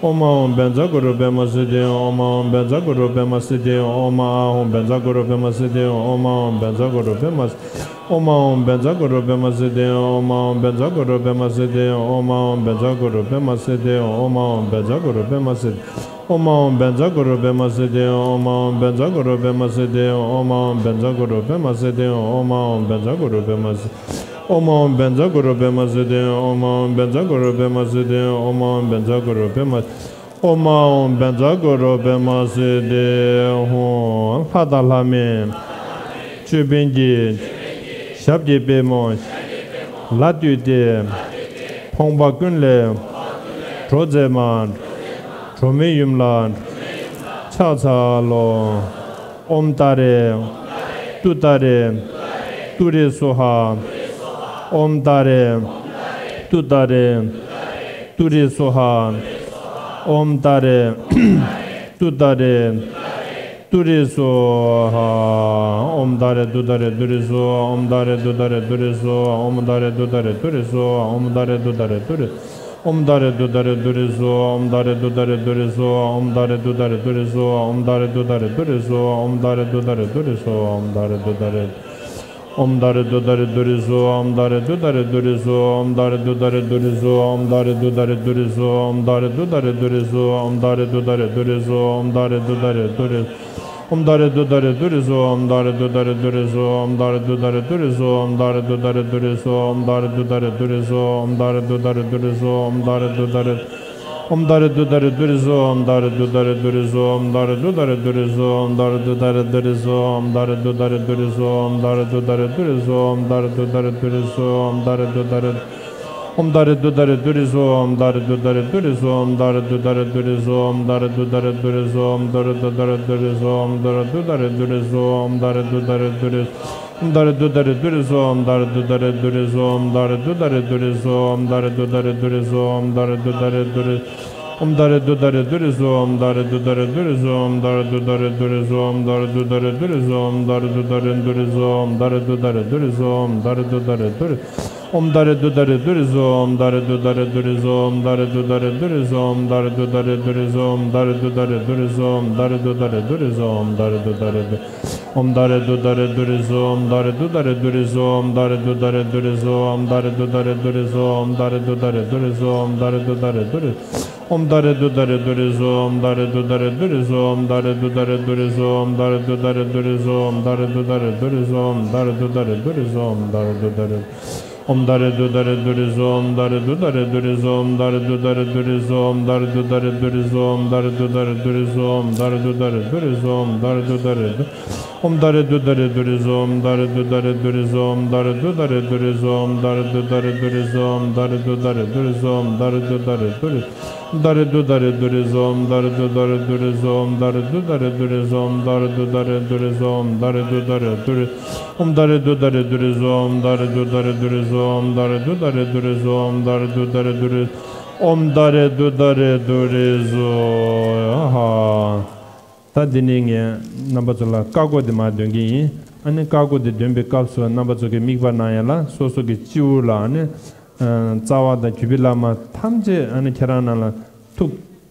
ཨོཾ་ཨཱཿཧཱུྃ་བཛྲ་གུ་རུ་པདྨ་སིདྡྷི་ཧཱུྃ། ཨོཾ་ཨཱཿཧཱུྃ་བཛྲ་གུ་རུ་པདྨ་སིདྡྷི་ཧཱུྃ། ཨོཾ་ཨཱཿཧཱུྃ་བཛྲ་གུ་རུ་པདྨ་སིདྡྷི་ཧཱུྃ། ཨོཾ་ཨཱཿཧཱུྃ་བཛྲ་གུ་རུ་པདྨ་སིདྡྷི་ཧཱུྃ། ཨོཾ་ཨཱཿཧཱུྃ་བཛྲ་གུ་རུ་པདྨ་སིདྡྷི་ཧཱུྃ། ཨོཾ་ཨཱཿཧཱུྃ་བཛྲ་གུ་རུ་པདྨ་སིདྡྷི་ཧཱུྃ། ཨོཾ་ཨཱཿཧཱུྃ་བཛྲ་གུ་རུ་པདྨ་སིདྡྷི་ཧཱུྃ། ཨོཾ་ཨཱཿཧཱུྃ་བཛྲ་གུ་རུ་པདྨ་སིདྡྷི་ཧཱུྃ། ཨོཾ་ཨཱཿཧཱུྃ་བཛྲ་གུ་རུ་པདྨ་སིདྡྷི་ཧཱུྃ། ཨོཾ་ཨཱཿཧཱུྃ་བཛྲ་གུ་རུ་པདྨ་སིདྡྷི་ཧཱུྃ། ཨོཾ་ཨཱཿཧཱུྃ་བཛྲ་གུ་རུ་པདྨ་སིདྡྷི་ཧཱུྃ། ཨོཾ་ཨཱཿཧཱུྃ་བཛྲ་གུ་རུ་པདྨ་སིདྡྷི་ཧཱུྃ། ཨོཾ་ཨཱཿཧཱུྃ་བཛྲ་གུ་རུ་པདྨ་སིདྡྷི་ཧཱུྃ། ཨོཾ་ཨཱཿཧཱུྃ་བཛྲ་གུ་རུ་པདྨ་སིདྡྷི་ཧཱུྃ། ཨོཾ་ཨཱཿཧཱུྃ་བཛྲ་གུ་རུ་པདྨ། ཨོཾ་ཨཱཿཧཱུྃ་བཛྲ་གུ་རུ་པདྨ་སིདྡྷི་ཧཱུྃ། ལྷ་དང་ལྷ་མིན། ཅོད་པན་གྱི། ཞབས་ཀྱི་པདྨོ། ལ་བཏུད་དེ། ཕོངས་པ་ཀུན་ལས། གྲོལ་མཛད་མ། གྲོལ་མའི་ཡུམ་ལ། ཕྱག་འཚལ་ལོ། ཨོཾ་ཏཱ་རེ། ཏུཏྟཱ་རེ། ཏུ་རེ་སྭཱ་ཧཱ། ཨོཾ་ཏཱ་རེ། ཏུཏྟཱ་རེ། ཏུ་རེ་སྭཱ་ཧཱ། ཨོཾ་ཏཱ་རེ། ཏུཏྟཱ་རེ། ཏུ་རེ་སྭཱ་ཧཱ། ཨོཾ་ཏཱ་རེ་ཏུཏྟཱ་རེ་ཏུ་རེ་སྭཱ་ཧཱ། ཨོཾ་ཏཱ་རེ་ཏུཏྟཱ་རེ་ཏུ་རེ་སྭཱ་ཧཱ། ཨོཾ་ཏཱ་རེ་ཏུཏྟཱ་རེ་ཏུ་རེ་སྭཱ་ཧཱ། ཨོཾ་ཏཱ་རེ་ཏུཏྟཱ་རེ་ཏུ་རེ། ཨོཾ་ཏཱ་རེ་ཏུཏྟཱ་རེ་ཏུ་རེ་སྭཱ་ཧཱ། ཨོཾ་ཏཱ་རེ་ཏུཏྟཱ་རེ་ཏུ་རེ་སྭཱ་ཧཱ། ཨོཾ་ཏཱ་རེ་ཏུཏྟཱ་རེ་ཏུ་རེ་སྭཱ་ཧཱ། ཨོཾ་ཏཱ་རེ་ཏུཏྟཱ་རེ་ཏུ་རེ་སྭཱ་ཧཱ། ཨོཾ་ཏཱ་རེ་ཏུཏྟཱ་རེ་ཏུ་རེ་སྭཱ་ཧཱ། ཨོཾ་ཏཱ་རེ་ཏུཏྟཱ་རེ། ཨོཾ་ཏཱ་རེ་ཏུཏྟཱ་རེ་ཏུ་རེ་སྭཱ་ཧཱ། ཨོཾ་ཏཱ་རེ་ཏུཏྟཱ་རེ་ཏུ་རེ་སྭཱ་ཧཱ། ཨོཾ་ཏཱ་རེ་ཏུཏྟཱ་རེ་ཏུ་རེ་སྭཱ་ཧཱ། ཨོཾ་ཏཱ་རེ་ཏུཏྟཱ་རེ་ཏུ་རེ་སྭཱ་ཧཱ། ཨོཾ་ཏཱ་རེ་ཏུཏྟཱ་རེ་ཏུ་རེ་སྭཱ་ཧཱ། ཨོཾ་ཏཱ་རེ་ཏུཏྟཱ་རེ་ཏུ་རེ་སྭཱ་ཧཱ། ཨོཾ་ཏཱ་རེ་ཏུཏྟཱ་རེ་ཏུ་རེ། ཨོཾ་ཏཱ་རེ་ཏུཏྟཱ་རེ་ཏུ་རེ་སྭཱ་ཧཱ། ཨོཾ་ཏཱ་རེ་ཏུཏྟཱ་རེ་ཏུ་རེ་སྭཱ་ཧཱ། ཨོཾ་ཏཱ་རེ་ཏུཏྟཱ་རེ་ཏུ་རེ་སྭཱ་ཧཱ། ཨོཾ་ཏཱ་རེ་ཏུཏྟཱ་རེ་ཏུ་རེ་སྭཱ་ཧཱ། ཨོཾ་ཏཱ་རེ་ཏུཏྟཱ་རེ་ཏུ་རེ་སྭཱ་ཧཱ། ཨོཾ་ཏཱ་རེ་ཏུཏྟཱ་རེ་ཏུ་རེ་སྭཱ་ཧཱ། ཨོཾ་ཏཱ་རེ་ཏུཏྟཱ་རེ། ཨོཾ་ཏཱ་རེ་ཏུཏྟཱ་རེ་ཏུ་རེ་སྭཱ་ཧཱ། ཨོཾ་ཏཱ་རེ་ཏུཏྟཱ་རེ་ཏུ་རེ་སྭཱ་ཧཱ། ཨོཾ་ཏཱ་རེ་ཏུཏྟཱ་རེ་ཏུ་རེ་སྭཱ་ཧཱ། ཨོཾ་ཏཱ་རེ་ཏུཏྟཱ་རེ་ཏུ་རེ་སྭཱ་ཧཱ། ཨོཾ་ཏཱ་རེ་ཏུཏྟཱ་རེ་ཏུ་རེ་སྭཱ་ཧཱ། ཨོཾ་ཏཱ་རེ་ཏུཏྟཱ་རེ་ཏུ་རེ་སྭཱ་ཧཱ། ཨོཾ་ཏཱ་རེ་ཏུཏྟཱ་རེ་ཏུ་རེ་སྭཱ་ཧཱ། ཨོཾ་ཏཱ་རེ་ཏུཏྟཱ་རེ། ཨོཾ་ཏཱ་རེ་ཏུཏྟཱ་རེ་ཏུ་རེ་སྭཱ་ཧཱ། ཨོཾ་ཏཱ་རེ་ཏུཏྟཱ་རེ་ཏུ་རེ་སྭཱ་ཧཱ། ཨོཾ་ཏཱ་རེ་ཏུཏྟཱ་རེ་ཏུ་རེ་སྭཱ་ཧཱ། ཨོཾ་ཏཱ་རེ་ཏུཏྟཱ་རེ་ཏུ་རེ་སྭཱ་ཧཱ། ཨོཾ་ཏཱ་རེ་ཏུཏྟཱ་རེ་ཏུ་རེ་སྭཱ་ཧཱ། ཨོཾ་ཏཱ་རེ་ཏུཏྟཱ་རེ་ཏུ་རེ་སྭཱ་ཧཱ། ཨོཾ་ཏཱ་རེ་ཏུཏྟཱ་རེ་ཏུ་རེ། ཨོཾ་ཏཱ་རེ་ཏུཏྟཱ་རེ་ཏུ་རེ་སྭཱ་ཧཱ། ཨོཾ་ཏཱ་རེ་ཏུཏྟཱ་རེ་ཏུ་རེ་སྭཱ་ཧཱ། ཨོཾ་ཏཱ་རེ་ཏུཏྟཱ་རེ་ཏུ་རེ་སྭཱ་ཧཱ། ཨོཾ་ཏཱ་རེ་ཏུཏྟཱ་རེ་ཏུ་རེ་སྭཱ་ཧཱ། ཨོཾ་ཏཱ་རེ་ཏུཏྟཱ་རེ་ཏུ་རེ། ཨོཾ་ཏཱ་རེ་ཏུཏྟཱ་རེ་ཏུ་རེ་སྭཱ་ཧཱ། ཨོཾ་ཏཱ་རེ་ཏུཏྟཱ་རེ་ཏུ་རེ་སྭཱ་ཧཱ། ཨོཾ་ཏཱ་རེ་ཏུཏྟཱ་རེ་ཏུ་རེ་སྭཱ་ཧཱ། ཨོཾ་ཏཱ་རེ་ཏུཏྟཱ་རེ་ཏུ་རེ་སྭཱ་ཧཱ། ཨོཾ་ཏཱ་རེ་ཏུཏྟཱ་རེ་ཏུ་རེ་སྭཱ་ཧཱ། ཨོཾ་ཏཱ་རེ་ཏུཏྟཱ་རེ་ཏུ་རེ་སྭཱ་ཧཱ། ཨོཾ་ཏཱ་རེ་ཏུཏྟཱ་རེ་ཏུ་རེ། ཨོཾ་ཏཱ་རེ་ཏུཏྟཱ་རེ་ཏུ་རེ་སྭཱ་ཧཱ། ཨོཾ་ཏཱ་རེ་ཏུཏྟཱ་རེ་ཏུ་རེ་སྭཱ་ཧཱ། ཨོཾ་ཏཱ་རེ་ཏུཏྟཱ་རེ་ཏུ་རེ་སྭཱ་ཧཱ། ཨོཾ་ཏཱ་རེ་ཏུཏྟཱ་རེ་ཏུ་རེ་སྭཱ་ཧཱ། ཨོཾ་ཏཱ་རེ་ཏུཏྟཱ་རེ་ཏུ་རེ་སྭཱ་ཧཱ། ཨོཾ་ཏཱ་རེ་ཏུཏྟཱ་རེ་ཏུ་རེ་སྭཱ་ཧཱ། ཨོཾ་ཏཱ་རེ་ཏུཏྟཱ་རེ་ཏུ་རེ། ཨོཾ་ཏཱ་རེ་ཏུཏྟཱ་རེ་ཏུ་རེ་སྭཱ་ཧཱ། ཨོཾ་ཏཱ་རེ་ཏུཏྟཱ་རེ་ཏུ་རེ་སྭཱ་ཧཱ། ཨོཾ་ཏཱ་རེ་ཏུཏྟཱ་རེ་ཏུ་རེ་སྭཱ་ཧཱ། ཨོཾ་ཏཱ་རེ་ཏུཏྟཱ་རེ་ཏུ་རེ་སྭཱ་ཧཱ། ཨོཾ་ཏཱ་རེ་ཏུཏྟཱ་རེ་ཏུ་རེ་སྭཱ་ཧཱ། ཨོཾ་ཏཱ་རེ་ཏུཏྟཱ་རེ་ཏུ་རེ། ཨོཾ་ཏཱ་རེ་ཏུཏྟཱ་རེ་ཏུ་རེ་སྭཱ་ཧཱ། ཨོཾ་ཏཱ་རེ་ཏུཏྟཱ་རེ་ཏུ་རེ་སྭཱ་ཧཱ། ཨོཾ་ཏཱ་རེ་ཏུཏྟཱ་རེ་ཏུ་རེ་སྭཱ་ཧཱ། ཨོཾ་ཏཱ་རེ་ཏུཏྟཱ་རེ་ཏུ་རེ་སྭཱ་ཧཱ། ཨོཾ་ཏཱ་རེ་ཏུཏྟཱ་རེ་ཏུ་རེ་སྭཱ་ཧཱ། ཨོཾ་ཏཱ་རེ་ཏུཏྟཱ་རེ་ཏུ་རེ་སྭཱ་ཧཱ། ཨོཾ་ཏཱ་རེ་ཏུཏྟཱ་རེ། ཨོཾ་ཏཱ་རེ་ཏུཏྟཱ་རེ་ཏུ་རེ་སྭཱ་ཧཱ། ཨོཾ་ཏཱ་རེ་ཏུཏྟཱ་རེ་ཏུ་རེ་སྭཱ་ཧཱ། ཨོཾ་ཏཱ་རེ་ཏུཏྟཱ་རེ་ཏུ་རེ་སྭཱ་ཧཱ། ཨོཾ་ཏཱ་རེ་ཏུཏྟཱ་རེ་ཏུ་རེ་སྭཱ་ཧཱ། ཨོཾ་ཏཱ་རེ་ཏུཏྟཱ་རེ་ཏུ་རེ་སྭཱ་ཧཱ། ཨོཾ་ཏཱ་རེ་ཏུཏྟཱ་རེ་ཏུ་རེ་སྭཱ་ཧཱ། ཨོཾ་ཏཱ་རེ་ཏུཏྟཱ་རེ་ཏུ་རེ། ཨོཾ་ཏཱ་རེ་ཏུཏྟཱ་རེ་ཏུ་རེ་སྭཱ་ཧཱ། ཨོཾ་ཏཱ་རེ་ཏུཏྟཱ་རེ་ཏུ་རེ་སྭཱ་ཧཱ། ཨོཾ་ཏཱ་རེ་ཏུཏྟཱ་རེ་ཏུ་རེ་སྭཱ་ཧཱ། ཨོཾ་ཏཱ་རེ་ཏུཏྟཱ་རེ་ཏུ་རེ་སྭཱ་ཧཱ། ཨོཾ་ཏཱ་རེ་ཏུཏྟཱ་རེ་ཏུ་རེ་སྭཱ་ཧཱ། ཨོཾ་ཏཱ་རེ་ཏུཏྟཱ་རེ་ཏུ་རེ། ཨོཾ་ཏཱ་རེ་ཏུཏྟཱ་རེ་ཏུ་རེ་སྭཱ་ཧཱ། ཨོཾ་ཏཱ་རེ་ཏུཏྟཱ་རེ་ཏུ་རེ་སྭཱ་ཧཱ། ཨོཾ་ཏཱ་རེ་ཏུཏྟཱ་རེ་ཏུ་རེ་སྭཱ་ཧཱ། ཨོཾ་ཏཱ་རེ་ཏུཏྟཱ་རེ་ཏུ་རེ་སྭཱ་ཧཱ། ཨོཾ་ཏཱ་རེ་ཏུཏྟཱ་རེ་ཏུ་རེ། ཨོཾ་ཏཱ་རེ་ཏུཏྟཱ་རེ་ཏུ་རེ་སྭཱ་ཧཱ། ཨོཾ་ཏཱ་རེ་ཏུཏྟཱ་རེ་ཏུ་རེ་སྭཱ་ཧཱ། ཨོཾ་ཏཱ་རེ་ཏུཏྟཱ་རེ་ཏུ་རེ་སྭཱ་ཧཱ། ཨོཾ་ཏཱ་རེ་ཏུཏྟཱ་རེ་ཏུ་རེ། ཨོཾ་ཏཱ་རེ་ཏུཏྟཱ་རེ་ཏུ་རེ་སྭཱ་ཧཱ། ད་འདི་ནས་ངས་རྣམ་པ་ཚོ་ལ་ཀ་ཀོ་དེ་མར་འདོན་གྱི་ཡིན། ཨ་ནི་ཀ་ཀོ་དེ་འདོན་པའི་སྐབས་སུ་རྣམ་པ་ཚོ་གི་དམིགས་པ་གནང་ཡ་ལ་སོ་སོ་གི་སྤྱི་བོ་ལ་ཨ་ནི་རྩ་བ་དང་བརྒྱུད་པའི་བླ་མ་ཐམས་ཅད་ཨ་ནི་ཁྱེད་རང་རྣམས་ལ་ཐུགས་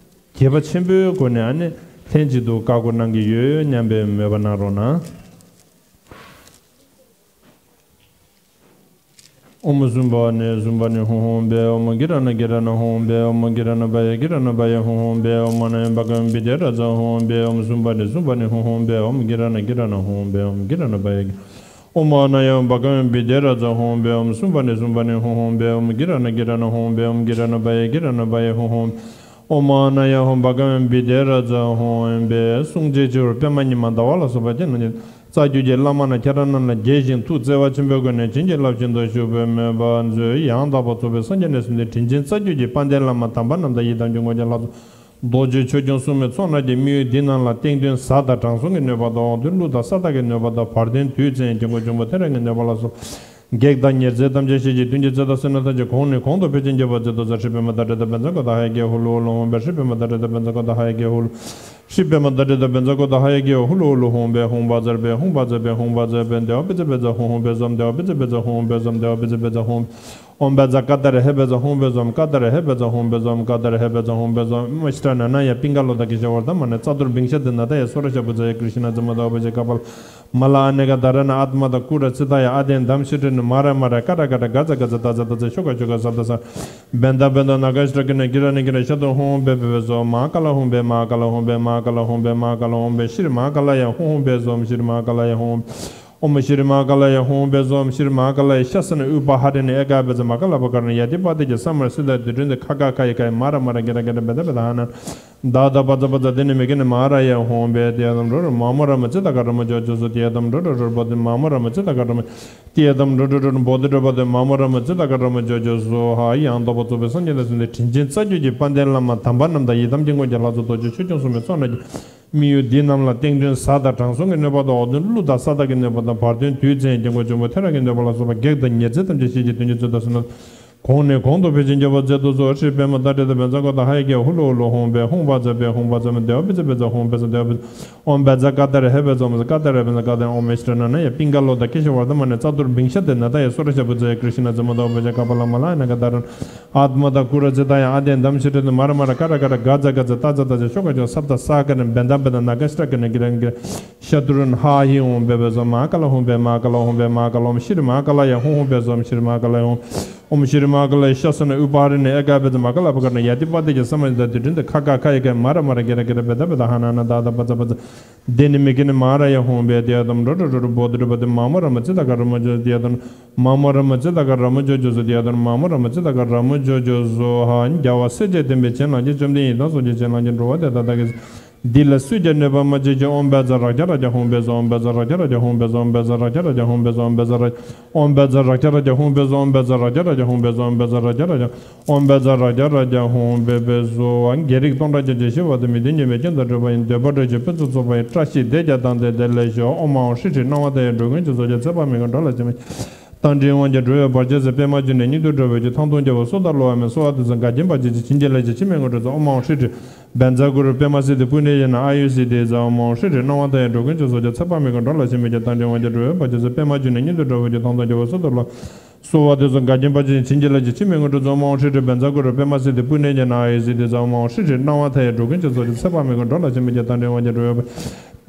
དགྱེས་པ་ཆེན་པོའི་སྒོ་ནས་ཨ་ནི་ལྷན་ཅིག་ཏུ་བཀའ་བསྒོ་གནང་གི་ཡོད་སྙམ་པའི་མོས་པ་གནང་རོགས་གནང་། ཨོཾ་སུམྦྷ་ནི་སུམྦྷ་ནི་ཧཱུྃ་ཧཱུྃ་བྷེ། ཨོཾ་གི་ར་ཎ་གི་ར་ཎ་ཧཱུྃ་བྷེ། ཨོཾ་གི་ར་ཎ་བྷ་ཡེ་གི་ར་ཎ་བྷ་ཡེ་ཧཱུྃ་ཧཱུྃ་བྷེ། ཨོཾ་ཨཱ་ཎཱ་ཡ་བྷ་ག་ཝཱ་བི་དྷེ་ར་ཛ་ཧཱུྃ་བྷེ། ཨོཾ་སུམྦྷ་ནི་སུམྦྷ་ནི་ཧཱུྃ་ཧཱུྃ་བྷེ། ཨོཾ་གི་ར་ཎ་གི་ར་ཎ་ཧཱུྃ་བྷེ། ཨོཾ་གི་ར་ཎ་བྷ་ཡེ་གི། ཨོཾ་ཨཱ་ཎཱ་ཡ་བྷ་ག་ཝཱ་བི་དྷེ་ར་ཛ་ཧཱུྃ་བྷེ། ཨོཾ་སུམྦྷ་ནི་སུམྦྷ་ནི་ཧཱུྃ་ཧཱུྃ་བྷེ། ཨོཾ་གི་ར་ཎ་གི་ར་ཎ་ཧཱུྃ་བྷེ། ཨོཾ་གི་ར་ཎ་བྷ་ཡེ་གི་ར་ཎ་བྷ་ཡེ་ཧཱུྃ་ཧཱུྃ་བྷེ། ཨོཾ་ཨཱ་ཎཱ་ཡ་ཧཱུྃ་བྷ་ག་ཝཱ་བི་དྷེ་ར་ཛ་ཧཱུྃ་བྷེ། གསུང་བྱེད་སྤྱི་བོར་པདྨ་ཉི་མ་ཟླ་བ་ལ་སོགས་པ་ཅན་རྣམས་ཀྱི་རྩ་བརྒྱུད་ཀྱི་བླ་མ་རྣམས་ཁྱེད་རང་རྣམས་ལ་དགྱེས་ཤིང་ཐུགས་བརྩེ་བ་ཆེན་པོའི་སྒོ་ནས་བྱིན་གྱིས་བརླབ་བཞིན་དུ་བཞུགས་པའི་མོས་པ་མཛོད། ཡང་དག་པར་རྫོགས་པའི་སངས་རྒྱས་ནས་གསུངས་ཏེ་དྲིན་ཅན་རྩ་བརྒྱུད་ཀྱི་དཔལ་ལྡན་བླ་མ་དམ་པ་རྣམས་དང་ཡི་དམ་གྱི་ངོ་བོ་ལྷ་ཚོགས་རྡོ་རྗེ་ཆོས་སྐྱོང་སྲུང་མའི་ཚོགས་རྣམས་ཀྱིས་དམིགས་ཡུལ་འདི་རྣམས་ལ་བརྟན་དོན་གཟའ་དང་དྲང་སྲོང་གི་གནོད་པ་དང་། དབང་དོན་ཀླུ་དང་ས་བདག་གི་གནོད་པ་དང་། བར་དོན་བདུད་བཙན་དགྱེས་མགོན་འབྱུང་པོ་ཐོད་རངས་ཀྱི་གནོད་པ་ལ་སོགས། བགེགས་དང་ཉེར་འཚེ་ཐམས་ཅད་ཞི་ཞིང་། གདོན་གྱི་རྩིས་དང་སེར་སྣ་ཐམས་ཅད་གོང་ནས་གོང་དུ་འཕེལ་ཞིང་རྒྱས་པར་མཛད་དུ་གསོལ། ཧྲཱིཿ་པདྨ་དྷ་རེ་ཏ་བཛྲ་གུ་ཏ་ཧ་ཡ་གི་ཧུ་ལུ་ཧུ་ལུ་ཧཱུྃ་བྷེ། ཧྲཱིཿ་པདྨ་དྷ་རེ་ཏ་བཛྲ་གུ་ཏ་ཧ་ཡ་གི་ཧུ་ལུ། ཧྲཱིཿ་པདྨ་དྷ་རེ་ཏ་བཛྲ་གུ་ཏ་ཧ་ཡ་གི་ཧུ་ལུ་ཧུ་ལུ་ཧཱུྃ་བྷེ། ཧཱུྃ་བཛྲ་བྷེ། ཧཱུྃ་བཛྲ་བྷེ། ཧཱུྃ་བཛྲ་བྷེ། བཛྲ་བྷེ་ཛ་བྷེ་ཛ་ཧཱུྃ་ཧཱུྃ་བྷེ་ཛམ། བཛྲ་བྷེ་ཛ་བྷེ་ཛ་ཧཱུྃ་ཧཱུྃ་བྷེ་ཛམ། བཛྲ་བྷེ་ཛ་བྷེ་ཛ་ཧཱུྃ། ཨོཾ་བཛྲ་ཀ་ཏཱ་ར་ཧེ་བཛྲ་ཧཱུྃ་བཛྲ་ཨོཾ། ཀ་ཏཱ་ར་ཧེ་བཛྲ་ཧཱུྃ་བཛྲ་ཨོཾ། ཀ་ཏཱ་ར་ཧེ་བཛྲ་ཧཱུྃ་བཛྲ་ཨོཾ། ཨོཾ་ཨ་ཤྲཱི་ན་ན་ཡ་པིང་ཀ་ལོ་ཏ་ཀེ་ཤ་ཝར་དྷ་མ་ན་ཙ་དུར་བྷིང་ཤ་དི་ན་ད་ཡ་སོ་ར་ཤ་བུ་ཛ་ཡ་ཀྲི་ཤི་ན་ཛ་མ་ད་བ་བ་ཇ་ཀ་པ་ལ། མ་ལ་ཨ་ནེ་ཀ་དྷ་ར་ཎ་ཨཏྨ་ད་ཀུ་ར་ཙི་ད་ཡ་ཨ་དེན་དམ་ཤྲི་ན་མ་ར་མ་ར་ཀ་ར་ཀ་ར་ག་ཛ་ག་ཛ་ད་ཛ་ད་ཛ་ཤོ་ཀ་ཤོ་ཀ་ས་ད་ས། བན་ད་བན་ད་ན་ག་ཤྲ་ཀི་ན་གི་ར་ནི་གི་ར་ཤ་དུ་ཧཱུྃ་བྷེ་བྷེ་བྷེ་ཛྭ་ཨོཾ། མ་ཧཱ་ཀ་ལ་ཧཱུྃ་བྷེ། མ་ཧཱ་ཀ་ལ་ཧཱུྃ་བྷེ། མ་ཧཱ་ཀ་ལ་ཧཱུྃ་བྷེ། མ་ཧཱ་ཀ་ལ་ཧཱུྃ་བྷེ། ཤྲཱི་མ་ཧཱ་ཀ་ལ་ཡ་ཧཱུྃ་བྷེ་ཛྭ་ཨོཾ། ཤྲཱི་མ་ཧཱ་ཀ་ལ་ཡ་ཧཱུྃ་བྷེ། ཨོཾ་ཤྲཱི་མ་ཧཱ་ཀ་ལ་ཡ་ཧཱུྃ་བྷེ་ཛྭ་ཨོཾ། ཤྲཱི་མ་ཧཱ་ཀ་ལ་ཡ་ཤ་ས་ན་ཨུ་པ་ཧ་རེ་ན་ཨེ་ཀ་བྷེ་ཛྭ། མ་ཀ་ལ་པ་ཀ་ར་ན་ཡ་དི་པ་ཏི་ཇ་ས་མ་ར་སི་ད་དི་ཏྲི་ན་ཁ་ག་ཁ་ཡ་ཁ་ཡ་མ་ར་མ་ར་གེ་ར་གེ་ར་བེ་ད་བེ་ད་ཧ་ན། ད་ད་པ་ཙ་པ་ཙ་དེ་ནི་མི་ཀེ་ནི་མ་ར་ཡ་ཧཱུྃ་བྷེ། ཏེ་དམ་རོ་རོ་མ་མོ་ར་མ་ཙི་ད་ག་ར་མ་ཇོ་ཇོ་སོ། ཏེ་དམ་རོ་རོ་རོ་བོ་དི་མ་མོ་ར་མ་ཙི་ད་ག་ར་མ། ཏེ་དམ་རོ་རོ་རོ་བོ་དི་རོ་བོ་དི་མ་མོ་ར་མ་ཙི་ད་ག་ར་མ་ཇོ་ཇོ་སོ་ཧ། ཡང་དག་པར་རྫོགས་པའི་སངས་རྒྱས་ལ་གསོལ་འདེབས། དྲིན་ཅན་རྩ་བརྒྱུད་ཀྱི་དཔལ་ལྡན་བླ་མ་དམ་པ་རྣམས་དང་། ཡི་དམ་དཀྱིལ་འཁོར་གྱི་ལྷ་ཚོགས་རྡོ་རྗེ་ཆོས་སྐྱོང་སྲུང་མའི་ཚོགས་རྣམས་ཀྱིས། དམིགས་ཡུལ་འདི་རྣམས་ལ་སྟེང་ཐུན་གཟའ་དང་དྲང་སྲོང་གི་གནོད་པ་དང་། འོག་ཐུན་ཀླུ་དང་ས་བདག་གི་གནོད་པ་དང་། བར་ཐུན་དུས་མཚན་དཀྱིལ་འཁོར་འབྱུང་པོ་ཐེ་རང་གི་གནོད་པ་ལ་སོགས་པ་བགེགས་དང་ཉེ་ཚན་ཐམས་ཅད་ཞི་བྱེད་དོན་གྱི་ཚུལ་དང་གསུམ་རྣམས་གོང་ནས་གོང་དུ་འཕེལ་ཞིང་རྒྱས་པར་མཛད་དུ་གསོལ། ཤྲཱི་པདྨ་ད་རེ་ཏ་བཛྲ་ཀ་ཏ་ཧ་ཡ་གི་ཧུ་ལུ་ཧུ་ལུ་ཧཱུྃ་བྷེ། ཧཱུྃ་བཛྲ་བྷེ། ཧཱུྃ་བཛྲ་བྷེ། དེ་བ་བི་ཛ་བི་ཛ་ཧཱུྃ་བྷེ་ཛ། དེ་བ་བི་ཛ། ཨོཾ་བཛྲ་ཀ་ཏཱ་ར་ཧེ་བཛྲ་ཨོཾ། ཀ་ཏཱ་ར་བི་ཛ་ཀ་ཏཱ་ར། ཨོཾ་ཨ་ཤྲཱི་ན་ན་ཡ་པིང་ཀ་ལོ་ཏ་ཀེ་ཤ་ཝར་དྷ་མ་ན་ཙ་དུར་བྷིང་ཤ་དི་ན་ད་ཡ་སོ་ར་ཤ་བུ་ཛ་ཡ་ཀྲི་ཤི་ན་ཛ་མ་ད་བ་བ་ཇ་ཀ་པ་ལ། མ་ལ་ཨ་ནེ་ཀ་དྷ་ར་ན་ཨཏྨ་ད་ཀུ་ར་ཙི་ད་ཡ་ཨ་དེན་དམ་ཤྲི་ན་མ་ར་མ་ར་ཀ་ར་ཀ་ར་ག་ཛ་ག་ཛ་ད་ཛ་ད་ཛ་ཤོ་ཀ་ཤོ་ས་ད་ས་ཀ་ན་བན་ད་བན་ད་ན་ག་ཤྲ་ཀ་ན་གི་ར་གི་ར། ཤ་དུར་ན་ཧ་ཧི་ཧཱུྃ་བྷེ་བྷེ་ཛྭ་ཨོཾ། མ་ཧཱ་ཀ་ལ་ཧཱུྃ་བྷེ། མ་ཧཱ་ཀ་ལ་ཧཱུྃ་བྷེ། མ་ཧཱ་ཀ་ལ་ཧཱུྃ། ཤྲཱི་མ་ཧཱ་ཀ་ལ་ཡ་ཧཱུྃ་བྷེ་ཛྭ་ཨོཾ། ཤྲཱི་མ་ཧཱ་ཀ་ལ་ཡ་ཧཱུྃ། ཨོཾ་ཤྲཱི་མ་ཧཱ་ཀ་ལ་ཡ་ཤ་ས་ན་ཨུ་པ་ཧ་རེ་ན་ཨེ་ཀ་བྷེ་ཛྭ། མ་ཀ་ལ་པ་ཀ་ར་ན་ཡ་དི་པ་ཏི་ཇ་ས་མ་ར་སི་ད་དི་ཏྲི་ན་ཁ་ག་ཁ་ཡ་ཁ་ཡ་མ་ར་མ་ར་གེ་ར་གེ་ར་བེ་ད་བེ་ད་ཧ་ན་ན། ད་ད་པ་ཙ་པ་ཙ། དེ་ནི་མི་ཀེ་ནི་མ་ར་ཡ་ཧཱུྃ་བྷེ། ཏེ་དམ་རོ་རོ་རོ་བོ་དི་རོ་བོ་དི་མ་མོ་ར་མ་ཙི་ད་ག་ར་མ་ཇོ། ཏེ་དམ་མ་མོ་ར་མ་ཙི་ད་ག་ར་མ་ཇོ་ཇོ་སོ། ཏེ་དམ་མ་མོ་ར་མ་ཙི་ད་ག་ར་མ་ཇོ་ཇོ་སོ་ཧ། རྒྱལ་བ་སྲས་བཅས་བསྟན་པའི་བྱིན་རླབས་ཀྱིས། བཅོམ་ལྡན་ཡི་དམ་སངས་རྒྱས་བྱིན་རླབས་ཀྱིས། འགྲོ་བ་དེ་དག་བདག་གིས། འདི་ལ་སུས་ཀྱང་གནོད་པ་མ་བྱེད་ཅིག། ཨོཾ་བཛྲ་རཀྵ་རཀྵ་ཧཱུྃ་བྷེ་ཛྭ། ཨོཾ་བཛྲ་རཀྵ་རཀྵ་ཧཱུྃ་བྷེ་ཛྭ། ཨོཾ་བཛྲ་རཀྵ་རཀྵ་ཧཱུྃ་བྷེ་ཛྭ། ཨོཾ་བཛྲ་རཀྵ་ཨོཾ་བཛྲ་རཀྵ་རཀྵ་ཧཱུྃ་བྷེ་ཛྭ། ཨོཾ་བཛྲ་རཀྵ་རཀྵ་ཧཱུྃ་བྷེ་ཛྭ། ཨོཾ་བཛྲ་རཀྵ་རཀྵ་ཨོཾ་བཛྲ་རཀྵ་རཀྵ་ཧཱུྃ་བྷེ་བྷེ་ཛྭ། རྒྱལ་རིགས་སྟོང་ཕྲག་བརྒྱ་བྱིན་ཞི་བ་དང་། མི་མཐུན་ཉེས་པའི་རྐྱེན་དང་འདྲེས་པ་ཡི། འདོད་པ་སྒྲོལ་ཕྱིར་ཕུན་སུམ་ཚོགས་པ་ཡི། བཀྲ་ཤིས་བདེ་རྒྱས་དང་ལྡན་བདེ་ལེགས་ཤོག། ཨོཾ་ཨཱཿཧྲཱིཿ་ཧྲཱིཿ། སྣང་བ་མཐའ་ཡས་འགྲོ་ཀུན་གྱི་ཚོགས་ཀྱིས། ཚེ་དཔག་མེད་ཀྱིས་འགྲོ་ལ་ཕྱིར་མི་སྐྱེ། རྟ་མགྲིན་དབང་གྱེས་འགྲོ་བའི་བར་ཆད་སེལ། པདྨ་འབྱུང་གནས་སྙིགས་དུས་འགྲོ་བའི་སྐྱོབ། ཐང་སྟོང་རྒྱལ་པོ་སུ་དང་ཀླུ་དབང་མོ། གསོལ་བ་འདེབས་སོ་ག་རྒྱན་པ་ཅན་གྱི། བྱིན་གྱིས་བརླབ་ཕྱིར་འཆི་མེད་དངོས་གྲུབ་སྩོལ། ཨོཾ་ཨཱཿཧྲཱིཿ་ཧྲཱིཿ། བཛྲ་གུ་རུ་པདྨ་སིདྡྷི། པུཎྱེ་ཡེ་ན་ཨཱ་ཡུ་སིདྡྷི་ཛཿ། ཨོཾ་ཨཱཿཧྲཱིཿ་ཧྲཱིཿ། སྣང་བ་མཐའ་ཡས་འགྲོ་ཀུན་གྱི་ཚོགས་ཀྱིས། ཚེ་དཔག་མེད་ཀྱིས་འགྲོ་ལ་ཕྱིར་མི་སྐྱེ། རྟ་མགྲིན་དབང་གྱེས་འགྲོ་བའི་བར་ཆད་སེལ། པདྨ་འབྱུང་གནས་སྙིགས་དུས་འགྲོ་བའི་སྐྱོབ། ཐང་སྟོང་རྒྱལ་པོ་སུ་དང་ཀླུ། གསོལ་བ་འདེབས་སོ་ག་རྒྱན་པ་ཅན་གྱི། བྱིན་གྱིས་བརླབ་ཕྱིར་འཆི་མེད་དངོས་གྲུབ་སྩོལ། ཨོཾ་ཨཱཿཧྲཱིཿ་ཧྲཱིཿ། བཛྲ་གུ་རུ་པདྨ་སིདྡྷི། པུཎྱེ་ཡེ་ན་ཨཱ་ཡུ་སིདྡྷི་ཛཿ། ཨོཾ་ཨཱཿཧྲཱིཿ་ཧྲཱིཿ། སྣང་བ་མཐའ་ཡས་འགྲོ་ཀུན་གྱི་ཚོགས་ཀྱིས། ཚེ་དཔག་མེད་ཀྱིས་འགྲོ་ལ་ཕྱིར་མི་སྐྱེ། རྟ་མགྲིན་དབང་གྱེས་འགྲོ་བའི་བར།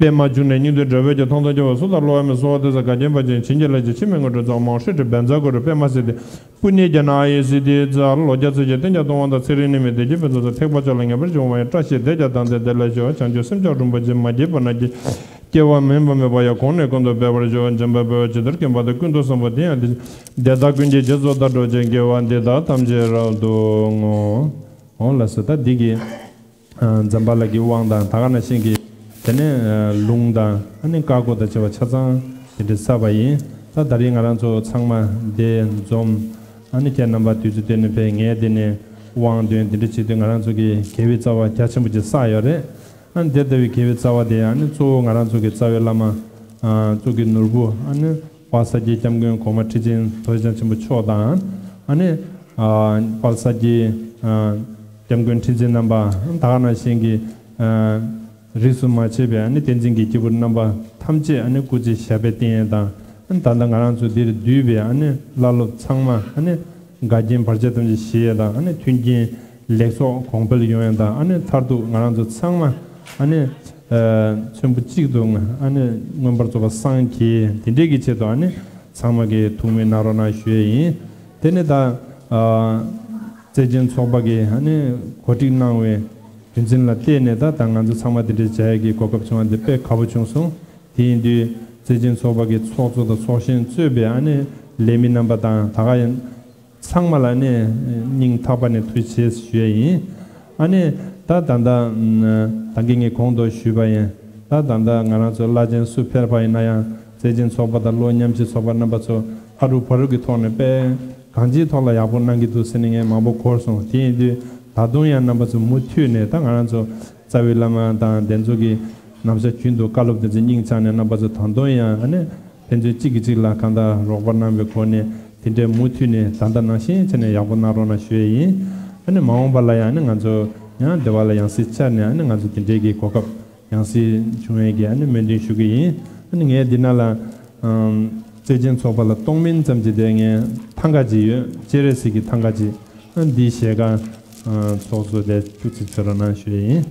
པདྨ་འབྱུང་གནས་སྙིགས་དུས་འགྲོ་བའི་སྐྱོབ། ཐང་སྟོང་རྒྱལ་པོ་སུ་དང་ཀླུ་དབང་མོ། གསོལ་བ་འདེབས་སོ་ག་རྒྱན་པ་ཅན་གྱི། བྱིན་གྱིས་བརླབ་ཕྱིར་འཆི་མེད་དངོས་གྲུབ་སྩོལ། ཨོཾ་ཨཱཿཧྲཱིཿཧྲཱིཿ། བཛྲ་གུ་རུ་པདྨ་སིདྡྷི། པུཎྱེ་ཡེ་ན་ཨཱ་ཡུ་སིདྡྷི་ཛཿ། ལོ་བརྒྱ་ཚེས་བརྒྱ་བསྟན་བརྒྱ་སྟོང་དབང་དང་། ཚེ་རིང་ནད་མེད་བདེ་སྐྱིད་ཕུན་སུམ་ཚོགས། ཐེག་པ་མཆོག་ལ་ངེས་པར་འབྱུང་བ་ཡི། བཀྲ་ཤིས་བདེ་རྒྱས་དང་ལྡན་བདེ་ལེགས་ཤོག། བྱང་ཆུབ་སེམས་མཆོག་འགྲུབ་པར་བྱེད། མ་སྐྱེས་པ་རྣམས་ཀྱི། སྐྱེ་བ་མིན་པ་མེད་པ་ཡང་། གོང་ནས་གོང་དུ་འཕེལ་བར་ཤོག། འཇམ་དཔལ་དཔའ་བོས་ཇི་ལྟར་མཁྱེན་པ་དང་། ཀུན་ཏུ་བཟང་པོ་དེ་ཡང་དེ་བཞིན། དེ་དག་ཀུན་གྱི་རྗེས་སུ་བདག་སྒྲུབ་ཅིང་། དགེ་བ་འདི་དག་ཐམས་ཅད་རབ་ཏུ་བསྔོ། འོང་ལགས་སོ། ད་འདི་གི་ཨ་འཛམ་བྷ་ལ་གི་དབང་དང་། ད་ག་ནང་བཞིན་གྱི་དེ་ནས་ཨ་ལུང་དང་། ཨ་ནི་བཀའ་བསྒོ་དང་བཅས་པ་ཆ་ཚང་དེ་འདྲ་བསགས་པ་ཡིན། ད་ད་རེས་ང་རང་ཚོ་ཚང་མ་འདིར་འཛོམས། ཨ་ནི་ཁྱེད་རྣམ་པ་དུས་ཚོད་བཏོན་ནས་ཕེབས། ངས་འདི་ནས་དབང་འདོན་འདི་འདྲ་བྱེད་དུས། ང་རང་ཚོ་གི་དགེ་བའི་རྩ་བ་རྒྱ་ཆེན་པོ་ཅིག་བསགས་ཡོད་རེད། ཨ་ནི་དེ་ལྟ་བུའི་དགེ་བའི་རྩ་བ་དེ། ཨ་ནི་གཙོ་བོ་ང་རང་ཚོ་གི་རྩ་བའི་བླ་མ་ཨ་གཙུག་གི་ནོར་བུ། ཨ་ནི་དཔལ་ས་སྐྱའི་སྐྱབས་མགོན་གོང་མ་ཁྲི་ཆེན་རྡོ་རྗེ་འཆང་ཆེན་པོ་མཆོག་དང་། ཨ་ནི་ཨ་དཔལ་ས་སྐྱའི་ཨ་སྐྱབས་མགོན་ཁྲི་འཛིན་རྣམ་པ། ད་ག་ནང་བཞིན་གྱི་ཨ་རིས་སུ་མ་ཆད་པའི་ཨ་ནི་བསྟན་འཛིན་གྱི་སྐྱེས་བུ་རྣམ་པ་ཐམས་ཅད། ཨ་ནི་སྐུ་ཚེ་ཞབས་པད་བརྟན་ཡས་དང་། ཨ་ནི་ད་ལྟ་ང་རང་ཚོ་འདིར་འདུས་པའི་ཨ་ནི་བླ་སློབ་ཚང་མ། ཨ་ནི་འགལ་རྐྱེན་བར་ཆད་ཐམས་ཅད་ཞི་ཡས་དང་། ཨ་ནི་མཐུན་རྐྱེན་ལེགས་ཚོགས་གོང་འཕེལ་ཡོང་ཡས་དང་། ཨ་ནི་མཐར་ཐུག་ང་རང་ཚོ་ཚང་མ་ཨ་ནི་ཨ་ཚོན་པོ་གཅིག་ཏུ་ཨ་ནི་མངོན་པར་རྫོགས་པར་སངས་རྒྱས། དེ་འདྲའི་གི་ཆེད་དུ་ཨ་ནི་ཚང་མ་གིས་ཐུགས་སྨོན་གནང་རོགས་གནང་ཞུ་ཡས་ཡིན། དེ་ནི་ད་ཨ་བརྩེ་ཆེན་ཚོགས་པ་གིས་ཨ་ནི་གོ་སྒྲིག་གནང་བའི་རྒྱུ་མཚན་ལ་བརྟེན་ནས། ད་ད་ང་ཚོ་ཚང་མ་དེ་འདྲའི་བྱ་ཡས་ཀྱི་གོ་སྐབས་བྱུང་བ་འདི་དཔེ་དགའ་པོ་བྱུང་སོང་། དེ་ཡིན་དུས་བརྩེ་ཆེན་ཚོགས་པ་གི་ཚོགས་གཙོ་དང་ཚོགས་གཞོན་གཙོས་པའི་ཨ་ནི་ལས་མི་རྣམ་པ་དང་། ད་ག་ཡང་ཚང་མ་ལ་ནི་སྙིང་ཐག་པ་ནས་ཐུགས་རྗེ་ཆེ་ཞུ་ཡས་ཡིན། ཨ་ནི་ད་ད་ལྟ་ད་གིན་ངས་གོང་དུ་ཞུས་པ་ཡིན། ད་ད་ལྟ་ང་རང་ཚོ་བླ་ཆེན་སུ་ཕེབས་པ་ཡིན་ན་ཡང་། བརྩེ་ཆེན་ཚོགས་པ་དང་ཀླུ་མཉམ་ཞུགས་ཚོགས་པ་རྣམ་པ་ཚོ་ཧ་རུ་བ་རུ་གི་ཐོག་ནས་དཔེ་གང་ཅིའི་ཐོག་ལ་ཡག་པོ་གནང་གི་འདུག་ཟེར་ནས་ངས་མང་པོ་གོ་སོང་། དེ་ཡིན་དུས་ད་དུང་ཡང་རྣམ་པ་ཚོ་མུ་མཐུད་ནས། ད་ང་རང་ཚོ་རྩ་བའི་བླ་མ་དང་དེ་ཚོ་གི་ནམ་ཞག་རྒྱུན་དུ་བཀའ་སློབ་དེ་ཚོ་སྙིང་བཅངས་ནས། རྣམ་པ་ཚོ་ད་དུང་ཡང་ཨ་ནི་ཕན་ཚུན་གཅིག་གིས་གཅིག་ལ་གང་ལྟར་རོགས་པ་གནང་བའི་སྒོ་ནས། དེ་འདྲའི་མུ་མཐུད་ནས་ད་ལྟ་ནང་བཞིན་བྱས་ནས་ཡག་པོ་གནང་རོགས་གནང་ཞུ་ཡས་ཡིན། ཨ་ནི་མ་འོངས་པ་ལ་ཡང་ཨ་ནི་ང་ཚོ་ཡང་འབྲེལ་བ་ལ་ཡང་སྲིད་བཅར་ནས། ཨ་ནི་ང་ཚོ་དེ་འདྲའི་གི་གོ་སྐབས་ཡང་སྲིད་བྱུང་ཡས་ཀྱི་ཨ་ནི་སྨོན་འདུན་ཞུ་གི་ཡིན། ཨ་ནི་ངས་འདི་ནང་ལ་ཨམ། བརྩེ་ཆེན་ཚོགས་པ་ལ་གཏོང་མིན་ཙམ་གྱི་དེ་ངས་ཐང་ག་ཅིག་ཡོད། སྤྱན་རས་གཟིགས་ཀྱི་ཐང་ག་ཅིག་འདིའི་ཞལ་ཁ་ཚོགས་གཙོ་དེ་བཅུ་ཙམ་ཕུལ་རོགས་གནང་ཞུ་ཡས་ཡིན།